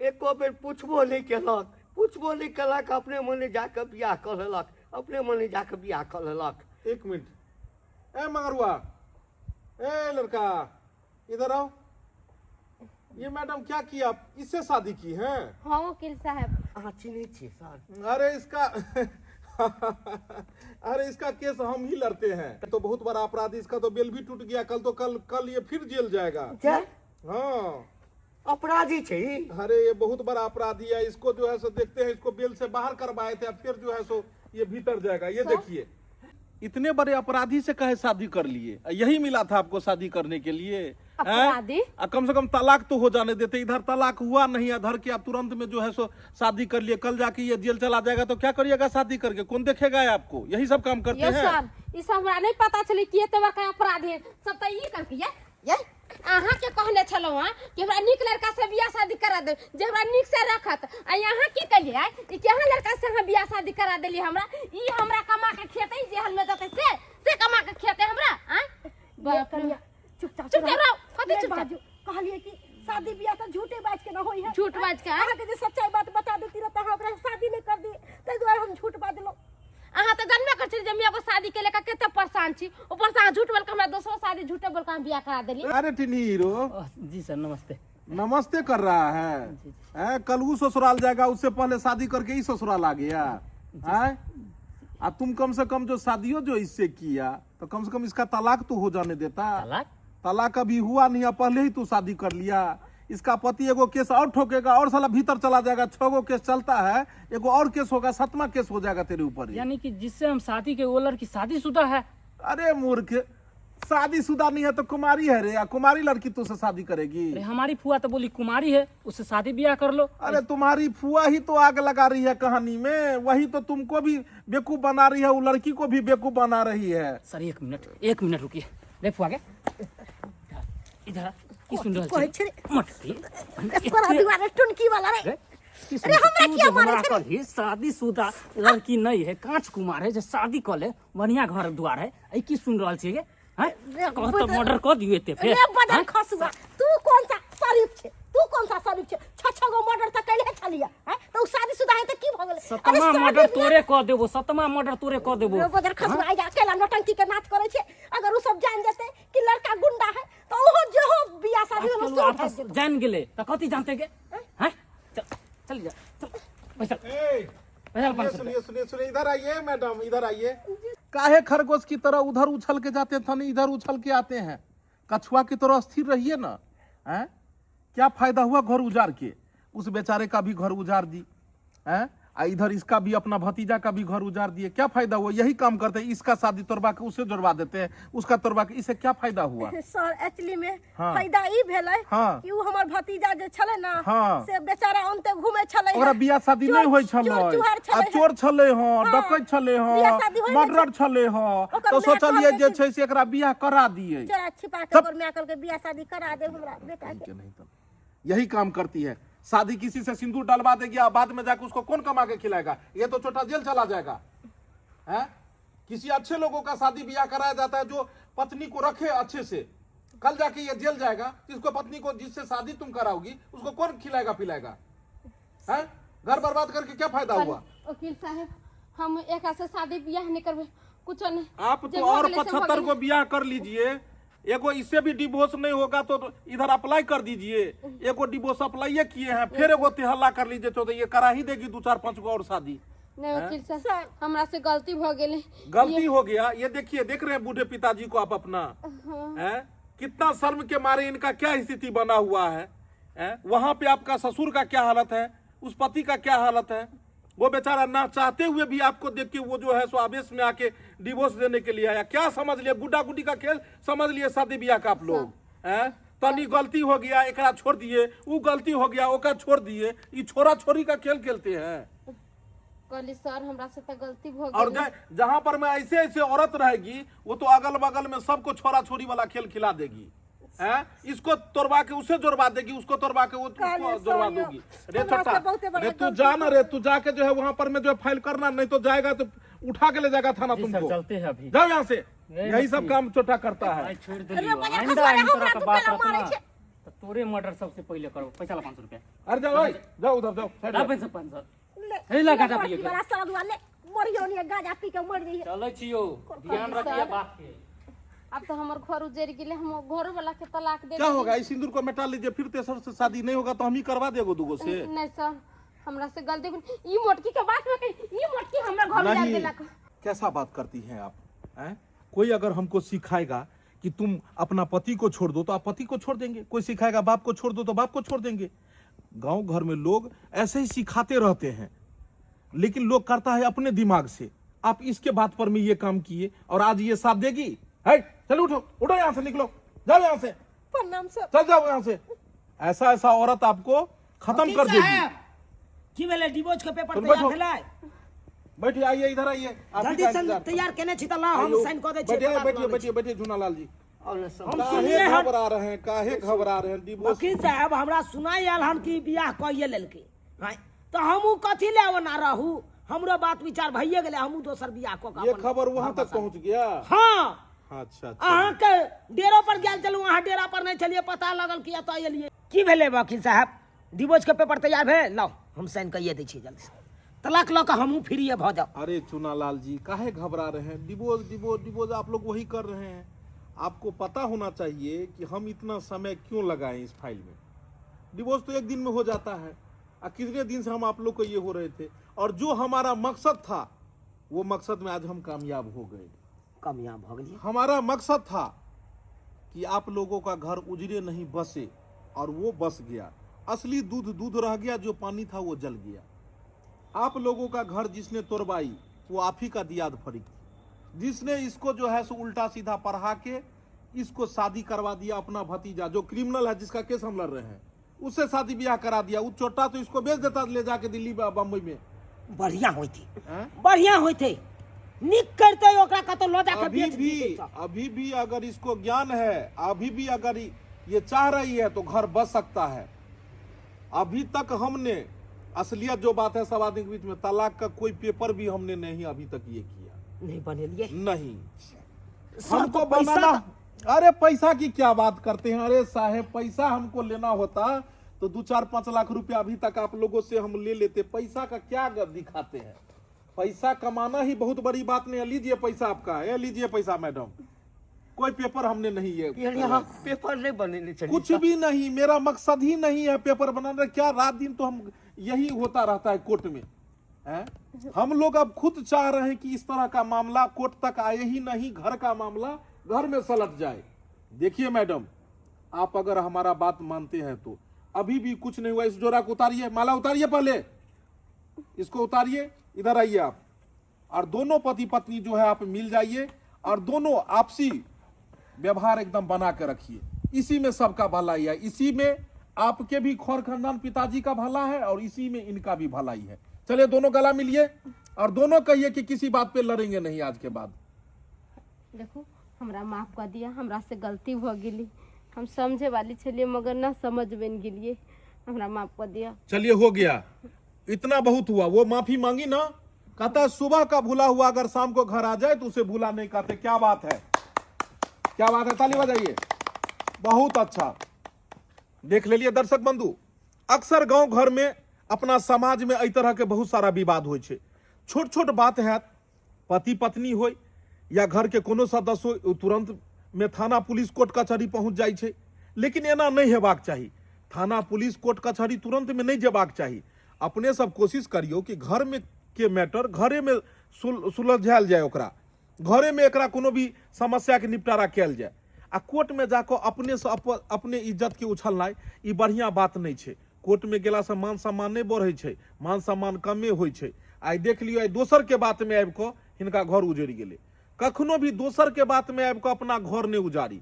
[SPEAKER 5] एको बेर पुछबो नहि केलक, पुछबो नहि केलक, अपने मने जाकऽ बियाह कऽ लेलक, अपने मने जाकऽ बियाह कऽ लेलक।
[SPEAKER 1] एक मिनट, ए मंगरुआ, ए लड़का, इधर आओ। ये मैडम क्या किया, इससे शादी की है?
[SPEAKER 2] हाँ वकील साहब।
[SPEAKER 5] अहाँ चिन्है छियै सर?
[SPEAKER 1] अरे इसका, अरे इसका केस हम ही लड़ते हैं। तो बहुत बड़ा अपराधी, इसका तो बेल भी टूट गया कल, तो कल कल ये फिर जेल जाएगा।
[SPEAKER 5] क्या?
[SPEAKER 1] हाँ।
[SPEAKER 5] अपराधी छै ई?
[SPEAKER 1] अरे ये बहुत बड़ा अपराधी है, इसको जो है सो देखते हैं, इसको बेल से बाहर करवाए थे, अब फिर जो है सो ये भीतर जाएगा। ये देखिए, इतने बड़े अपराधी से कहे शादी कर लिए? यही मिला था आपको शादी करने के लिए, हैं?
[SPEAKER 2] अपराधी?
[SPEAKER 1] आ कम से कम तलाक तो हो जाने देते। इधर तलाक हुआ नहीं, इधर के आप तुरंत में जो है सो शादी कर लिए। कल जाके ये जेल चला जाएगा तो क्या करिएगा शादी करके? कौन देखेगा आपको? यही सब काम करते
[SPEAKER 2] यौ
[SPEAKER 1] हैं।
[SPEAKER 2] सर, ई सब हमरा नहीं पता छलै कि एते बड़का अपराधी है। सब तऽ ई करके ये अहाँ के कहने छलहुँ हँ कि हमरा नीक लड़का से बियाह शादी करा दे जे हमरा नीक से रखत, आ यहाँ की कलियै ई केहन लड़का से अहाँ बियाह शादी करा देली हमरा? ई हमरा कमा के खेतै, जेहल में जतै से कमा के खेतै हमरा। आँय बाप रे।
[SPEAKER 3] कनिया, चुपचाप
[SPEAKER 2] चुपचाप रहो, कथी
[SPEAKER 3] नहि
[SPEAKER 2] चुपचाप?
[SPEAKER 3] बाजू। कहलिए कि शादी बियाह तऽ झूठे बाज के न होई है।
[SPEAKER 2] झूठ बाज के, आँय?
[SPEAKER 3] अहाँके जे सच्चाई बात बता देती रह तऽ अहाँ ओकरा से शादी
[SPEAKER 2] परेशान छी ऊपर से अहाँ झूठ बोल के हमरा दोसरो शादी झूठे बोल के अहाँ बियाह करा देली
[SPEAKER 1] अरे टिनी हीरो
[SPEAKER 7] जी सर नमस्ते
[SPEAKER 1] नमस्ते कर रहा है हैं कल वो ससुराल जाएगा उससे पहले शादी करके ही ससुराल आ गया हैं आ तुम कम से कम जो शादियों जो इससे किया तो कम से कम इसका तलाक तो हो जाने देता
[SPEAKER 7] तलाक
[SPEAKER 1] तलाक अभी हुआ नहीं है पहले ही तू शादी कर लिया इसका पति एगो केस और ठोकेगा और साला भीतर चला जाएगा छह गो केस चलता है एगो और केस होगा सतमा केस हो जाएगा तेरे ऊपर ही।
[SPEAKER 7] यानी कि जिससे हम शादी के वो लड़की शादीशुदा है
[SPEAKER 1] अरे मूर्ख शादीशुदा नहीं है तो कुमारी है रे या कुमारी लड़की तुझसे शादी करेगी
[SPEAKER 7] अरे हमारी फुआ तो बोली कुमारी है उससे शादी ब्याह कर लो
[SPEAKER 1] अरे तुम्हारी फुआ ही तो आग लगा रही है कहानी में वही तो तुमको भी बेवकूफ बना रही है वो लड़की को भी बेवकूफ बना रही है
[SPEAKER 7] सर एक मिनट रुकिए रे फुआ के इधर आ, की सुन रहल
[SPEAKER 6] कहै
[SPEAKER 7] छी
[SPEAKER 6] छै रे?
[SPEAKER 7] मटकी
[SPEAKER 6] तोरा दुआरे टुनकी वाला रे
[SPEAKER 7] रे, की सुन
[SPEAKER 6] अरे हमरा
[SPEAKER 7] तू
[SPEAKER 6] किया
[SPEAKER 7] जे
[SPEAKER 6] मारै
[SPEAKER 7] हमरा
[SPEAKER 6] छै रे?
[SPEAKER 7] कहली शादीशुदा लड़की नहीं है कांच कुमार है जे शादी कर ले बढ़िया घर द्वार है ऐ की सुन रहल छी गे हैं
[SPEAKER 6] रे,
[SPEAKER 7] कह तो मर्डर कर दियो एते फेर
[SPEAKER 6] रे बदन
[SPEAKER 7] हैं?
[SPEAKER 6] खसुआ तू कौन सा शरीफ छे तू कौन सा शरीफ छे छ छ गो मर्डर त कैले छलिया हैं त उ शादीशुदा है त की भ गेलै
[SPEAKER 7] सतमा मर्डर तोरे कह देबो सतमा मर्डर तोरे कह देबो
[SPEAKER 6] रे बदन खसुआ आइ अकेला नौटंकी के नाच करे छे अगर उ सब जान जेते कि लड़का गुंडा है त ओहो जेहो बियाह शादी
[SPEAKER 7] चलू
[SPEAKER 6] होलो सो
[SPEAKER 7] आब
[SPEAKER 6] भाग
[SPEAKER 7] तऽ
[SPEAKER 6] जेतै
[SPEAKER 7] जान गेलै तऽ कथी जानते गे हैं चल चल जा चल बैसल
[SPEAKER 1] ए,
[SPEAKER 7] बैसल 500
[SPEAKER 1] सुनिए सुनिए सुनिए इधर आइए मैडम इधर आइए काहे खरगोश की तरह उधर उछल के जाते थे नहीं इधर उछल के आते हैं कछुआ की तरह स्थिर रहिए ना हैं क्या फायदा हुआ घर उजाड़ के उस बेचारे का भी घर उजाड़ दी हैं आ इधर इसका भी अपना भतीजा का भी घर उजाड़ दिए क्या फायदा हुआ यही काम करते हैं इसका शादी तोड़वा के उसे जोड़वा देते हैं उसका तोड़वा के इसे क्या फायदा हुआ
[SPEAKER 6] सर एक्चुअली में
[SPEAKER 1] हाँ।
[SPEAKER 6] फायदा ई भेलै
[SPEAKER 1] हाँ।
[SPEAKER 6] कि उ हमर भतीजा जे छलै ना
[SPEAKER 1] हाँ।
[SPEAKER 6] से बेचारा ओनते घूमे छलै
[SPEAKER 1] ओकरा बियाह शादी नहीं होइ छलै
[SPEAKER 6] चोर चुहार
[SPEAKER 1] आ
[SPEAKER 6] छलै
[SPEAKER 1] चोर छलै हँ
[SPEAKER 6] हाँ।
[SPEAKER 1] डकैत छलै हँ
[SPEAKER 6] बियाह शादी होइ नहि
[SPEAKER 1] मर्डर छलै हँ
[SPEAKER 6] ओकर
[SPEAKER 1] तऽ
[SPEAKER 6] माय
[SPEAKER 1] सोचलियै
[SPEAKER 6] कहलकै
[SPEAKER 1] जे
[SPEAKER 6] कि-
[SPEAKER 1] छै से एकरा बियाह करा दियै
[SPEAKER 6] चोरा छिपा के
[SPEAKER 1] तब-
[SPEAKER 6] ओकर माय कहलकै बियाह शादी करा दे हमरा बेटा के
[SPEAKER 1] के नहीं तो यही काम करती है शादी किसी से सिंदूर डलवा देगी और बाद में जाकर उसको कौन कमा के खिलाएगा ये तो छोटा जेल चला जाएगा हैं किसी अच्छे लोगों का शादी ब्याह कराया जाता है जो पत्नी को रखे अच्छे से कल जाके ये जेल जाएगा जिसको पत्नी को जिससे शादी तुम कराओगी उसको कौन खिलाएगा पिलाएगा हैं घर बर्बाद करके क्या फायदा हुआ
[SPEAKER 2] वकील साहब हम एक से शादी बियाह नहीं करबे कुछो नहीं
[SPEAKER 1] आप
[SPEAKER 2] जे
[SPEAKER 1] तो
[SPEAKER 2] भऽ
[SPEAKER 1] और
[SPEAKER 2] गेलै से भऽ
[SPEAKER 1] 75
[SPEAKER 2] गेलै।
[SPEAKER 1] को ब्याह कर लीजिए एगो इससे भी डिवोर्स नहीं होगा तो इधर अप्लाई कर दीजिए एगो डिवोर्स अप्लाई किए हैं फिर एगो हल्ला कर लीजिए तो ये करा ही देगी दो चार पांच गो और शादी
[SPEAKER 2] नहीं वकील साहब हमरा से गलती भऽ गेलै
[SPEAKER 1] गलती हो गया ये देखिए देख रहे हैं बूढ़े पिताजी को आप अपना हैं कितना शर्म के मारे इनका क्या स्थिति बना हुआ है हैं? वहां पे आपका ससुर का क्या हालत है उस पति का क्या हालत है वो बेचारा ना चाहते हुए भी आपको देख के वो जो है सो आवेश में आके डिवोर्स देने के लिए आया क्या समझ लिया गुड्डा गुड्डी का खेल समझ लिए शादी ब्याह का आप लोग हैं तनी गलती हो गया एकरा छोड़ दिए वो गलती हो गया ओका छोड़ दिए ये छोरा छोरी का खेल खेलते हैं
[SPEAKER 2] कहली सर हमरा से तऽ गलती भऽ
[SPEAKER 1] और
[SPEAKER 2] गेलै
[SPEAKER 1] जहाँ पर में ऐसे ऐसे औरत रहेगी वो तो अगल बगल में सबको छोरा छोरी वाला खेल खिला देगी हैं इसको तोड़वा के उसे जोड़वा देगी उसको तोड़वा के वो उसको जोड़वा देगी रे
[SPEAKER 6] हमरा
[SPEAKER 1] छोटा
[SPEAKER 6] से बहुते बड़ा
[SPEAKER 1] रे तू
[SPEAKER 6] गलती
[SPEAKER 1] जा ना रे तू जाके जो है वहां पर में जो है फाइल करना नहीं तो जाएगा तो उठा के ले जाएगा थाना
[SPEAKER 7] जी सर
[SPEAKER 1] तुमको
[SPEAKER 7] चलते हैं अभी
[SPEAKER 1] जाओ यहाँ से
[SPEAKER 7] नहीं,
[SPEAKER 1] यही सब
[SPEAKER 7] नहीं।
[SPEAKER 1] काम छोटा करता है
[SPEAKER 7] आई छोड़
[SPEAKER 6] रे
[SPEAKER 7] देलियो
[SPEAKER 6] बजा
[SPEAKER 7] आइंदा
[SPEAKER 6] खसुआ रे,
[SPEAKER 7] एहन तरह
[SPEAKER 6] हमरा
[SPEAKER 7] के
[SPEAKER 6] तू
[SPEAKER 7] बात
[SPEAKER 6] केना
[SPEAKER 7] रहत
[SPEAKER 6] मारै
[SPEAKER 7] ना
[SPEAKER 6] छै?
[SPEAKER 7] तऽ तोरे मर्डर सबसे पहिले करबो पैसा ला 500 रुपया
[SPEAKER 1] अरे जाओ भाई जाओ उधर जाओ साइड
[SPEAKER 7] ला
[SPEAKER 1] जाओ।
[SPEAKER 7] पैसा 500
[SPEAKER 6] ले
[SPEAKER 7] हे ला गाजा
[SPEAKER 6] लड़की
[SPEAKER 7] पिए के।
[SPEAKER 6] वाला सरदुआ ले मरियो नहीं गाजा पी के मर जइहे
[SPEAKER 7] चलै छियो ध्यान रखिए बात के
[SPEAKER 2] आब तऽ हमर घर उजड़ि गेलै हम घरो वाला के तलाक दे
[SPEAKER 1] क्या होगा इस सिंदूर को मिटा लीजिए फिर तेसर से शादी नहीं होगा तो हम ही करवा देगो दूगो से
[SPEAKER 2] नहीं सर हमरा से गलती हो गेल। ई मोटकी के बात में कही ई मोटकी हमरा घर उजाड़
[SPEAKER 1] नहीं
[SPEAKER 2] देलक
[SPEAKER 1] कैसा बात करती हैं आप हैं? कोई अगर हमको सिखाएगा कि तुम अपना पति को छोड़ दो तो आप पति को छोड़ देंगे कोई सिखाएगा बाप को छोड़ दो तो बाप को छोड़ देंगे गांव घर में लोग ऐसे ही सिखाते रहते हैं लेकिन लोग करता है अपने दिमाग से आप इसके बात पर में ये काम किए और आज ये साथ देगी है चलो उठो उठो यहाँ से निकलो जाओ यहाँ से
[SPEAKER 6] प्रणाम सर
[SPEAKER 1] चल जाओ यहाँ से ऐसा ऐसा औरत आपको खत्म
[SPEAKER 4] वकील
[SPEAKER 1] कर देगी
[SPEAKER 4] साहब, की भेलै डिवोर्स के पेपर
[SPEAKER 1] तुम
[SPEAKER 4] तैयार
[SPEAKER 1] बैठो।
[SPEAKER 4] भेलै
[SPEAKER 1] बैठिए आइए इधर आइए आप ही
[SPEAKER 4] जल्दी
[SPEAKER 1] का
[SPEAKER 4] से
[SPEAKER 1] इंतजार।
[SPEAKER 4] तैयार केने छी तऽ लाउ हम
[SPEAKER 1] आइयो।
[SPEAKER 4] साइन कऽ दै छी
[SPEAKER 1] बैठिए
[SPEAKER 4] तलाक
[SPEAKER 1] बैठिए
[SPEAKER 4] लऽ लै छी।
[SPEAKER 1] बैठिए बैठिए झूनालाल जी
[SPEAKER 5] और ने सब
[SPEAKER 4] हम
[SPEAKER 1] काहे
[SPEAKER 4] सुनलियै हन
[SPEAKER 1] घबरा रहे हैं काहे घबरा रहे हैं डिवोर्स
[SPEAKER 4] वकील साहब हमरा सुनाई आयल हन कि बियाह कइए लेलकै आँय, तऽ हमहूँ कथी लए ओना रहू हमरो बात विचार भइए गेलै हमहूँ दोसर बियाह कऽ कऽ
[SPEAKER 1] ये
[SPEAKER 4] अपन
[SPEAKER 1] खबर वहां
[SPEAKER 4] घर
[SPEAKER 1] तक
[SPEAKER 4] बसा
[SPEAKER 1] पहुंच गया
[SPEAKER 4] हँ
[SPEAKER 1] अच्छा अच्छा
[SPEAKER 4] अहाँके डेरो पर गेल छलहुँ अहाँ डेरा पर नहि छलियै पता लगल कि एतऽ एलियै की भेलै वकील साहब डिवोर्स के पेपर तैयार भेल लाउ हम साइन कइए दै छी जल्दी से। तलाक लऽ कऽ हमहूँ फ्रीए भऽ जाउ।
[SPEAKER 1] अरे चुनालाल जी काहे घबरा रहे हैं? डिवोर्स डिवोर्स डिवोर्स आप लोग वही कर रहे हैं। आपको पता होना चाहिए कि हम इतना समय क्यों लगाए इस फाइल में। डिवोर्स तो एक दिन में हो जाता है, आ कितने दिन से हम आप लोग को ये हो रहे थे, और जो हमारा मकसद था वो मकसद में आज हम कामयाब हो गए।
[SPEAKER 4] कामयाब भऽ गेलियै।
[SPEAKER 1] हमारा मकसद था कि आप लोगों का घर उजड़े नहीं बसे, और वो बस गया। असली दूध दूध रह गया, जो पानी था वो जल गया। आप लोगों का घर जिसने तोड़वाई वो आप ही का दियाद फरीक थी, जिसने इसको जो है सो उल्टा सीधा पढ़ा के इसको शादी करवा दिया। अपना भतीजा जो क्रिमिनल है, जिसका केस हम लड़ रहे हैं, उससे शादी ब्याह करा दिया। वो चोटा तो इसको बेच देता ले जाके दिल्ली बम्बई में।
[SPEAKER 4] बढ़िया होइते,
[SPEAKER 1] हैं?
[SPEAKER 4] बढ़िया होइते, नीक करते ओकरा कतौ लऽ जाके
[SPEAKER 1] अभी
[SPEAKER 4] बेच
[SPEAKER 1] भी
[SPEAKER 4] दितै तऽ।
[SPEAKER 1] अभी भी अगर इसको ज्ञान है, अभी भी अगर ये चाह रही है तो घर बस सकता है। अभी तक हमने असलियत जो बात है सब आदमी के बीच में, तलाक का कोई पेपर भी हमने नहीं अभी तक ये किया।
[SPEAKER 4] नहीं बनेलिए।
[SPEAKER 1] नहीं,
[SPEAKER 4] सर,
[SPEAKER 1] हमको
[SPEAKER 4] तो पैसा
[SPEAKER 1] बनाना। अरे पैसा की क्या बात करते हैं, अरे साहेब पैसा हमको लेना होता तो 2-4-5 लाख रुपया अभी तक आप लोगों से हम ले लेते। पैसा का क्या दिखाते हैं, पैसा कमाना ही बहुत बड़ी बात नहीं है। लीजिए पैसा आपका, ये लीजिए पैसा मैडम, कोई पेपर हमने नहीं ये
[SPEAKER 5] यानी अहाँ पेपर नहीं बनेने छलियै?
[SPEAKER 1] कुछ भी नहीं, मेरा मकसद ही नहीं है पेपर बनाना। क्या रात दिन तो हम यही होता रहता है कोर्ट में, हैं? हम लोग अब खुद चाह रहे हैं कि इस तरह का मामला कोर्ट तक आए ही नहीं, घर का मामला घर में सलट जाए। देखिए मैडम, आप अगर हमारा बात मानते हैं तो अभी भी कुछ नहीं हुआ। इस जोड़ा को उतारिए, माला उतारिए, पहले इसको उतारिए, इधर आइए आप, और दोनों पति पत्नी जो है आप मिल जाइए और दोनों आपसी व्यवहार एकदम बना के रखिए। इसी में सबका भलाई है, इसी में आपके भी खौर खानदान पिताजी का भला है और इसी में इनका भी भलाई है। चलिए दोनों गला मिलिए और दोनों कहिए कि किसी बात पे लड़ेंगे नहीं आज के बाद।
[SPEAKER 2] देखो हमरा माफ कर दिया, हमरा से गलती भ गेली, हम समझे वाली छलिए मगर ना समझ बन गेलिए, हमरा माफ कर दिया।
[SPEAKER 1] चलिए हो गया, इतना बहुत हुआ। वो माफी मांगी ना, कहता है सुबह का भूला हुआ अगर शाम को घर आ जाए तो उसे भूला नहीं कहते। क्या बात है, क्या बात है, ताली बजाइए। बहुत अच्छा। देख ले लिए दर्शक बंधु, अक्सर गांव घर में अपना समाज में एहि तरह के बहुत सारा विवाद होइ छै। छोट छोट बात हैत, पति पत्नी होय या घर के कोनो सदस्य होय, ओ तुरंत में थाना पुलिस कोर्ट कचहरी पहुंच जाइ छै। लेकिन एना नहीं हेबाक चाही, थाना पुलिस कोर्ट कचहरी तुरंत में नहीं जेबाक चाही। अपने सब कोशिश करियो कि घर में के मैटर घरे में सुलझायल जाए, ओकरा घरे में एकरा कोनो भी समस्या के निपटारा कयल जाए। आ कोर्ट में जाकऽ अपने से अपने इज्जत के उछलनाइ ई बढ़िया बात नहीं छै। कोर्ट में गेला से मान सम्मान नहीं बढ़ै छै, मान सम्मान कमे होइ छै। आइ देख लियौ, आइ दोसर के बात में आबि कऽ हिनका घर उजड़ि गेलै। कखनो भी दोसर के बात में आबि कऽ अपना घर नहि उजारी।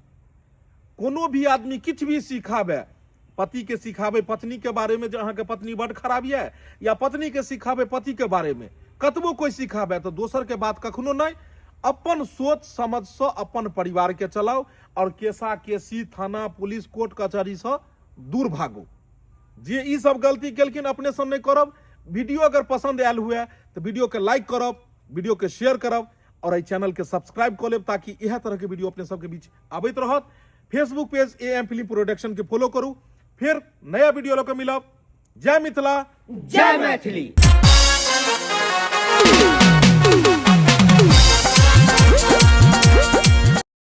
[SPEAKER 1] कोनो भी आदमी किछु भी सिखाबै, पति के सिखाबै पत्नी के बारे में जे अहाँके पत्नी बड खराब यऽ, या पत्नी के सिखाबै पति के बारे में, कतबो कोइ सिखाबै तऽ दोसर के बात कखनो नहि। अपन सोच समझ से अपन परिवार के चलाउ और केसा केसी थाना पुलिस कोर्ट कचहरी से दूर भागू। जे ई सब गलती केलखिन अपने सब नहि करब। वीडियो अगर पसंद आयल हुए तो वीडियो के लाइक करब, वीडियो के शेयर करब और एहि चैनल के सब्सक्राइब कऽ लेब, ताकि इएह तरह के वीडियो अपने सबके बीच आबैत रहत। Facebook page A M film production के फॉलो करू। फिर नया वीडियो लऽ कऽ मिलब। जय मिथिला,
[SPEAKER 5] जय मैथिली।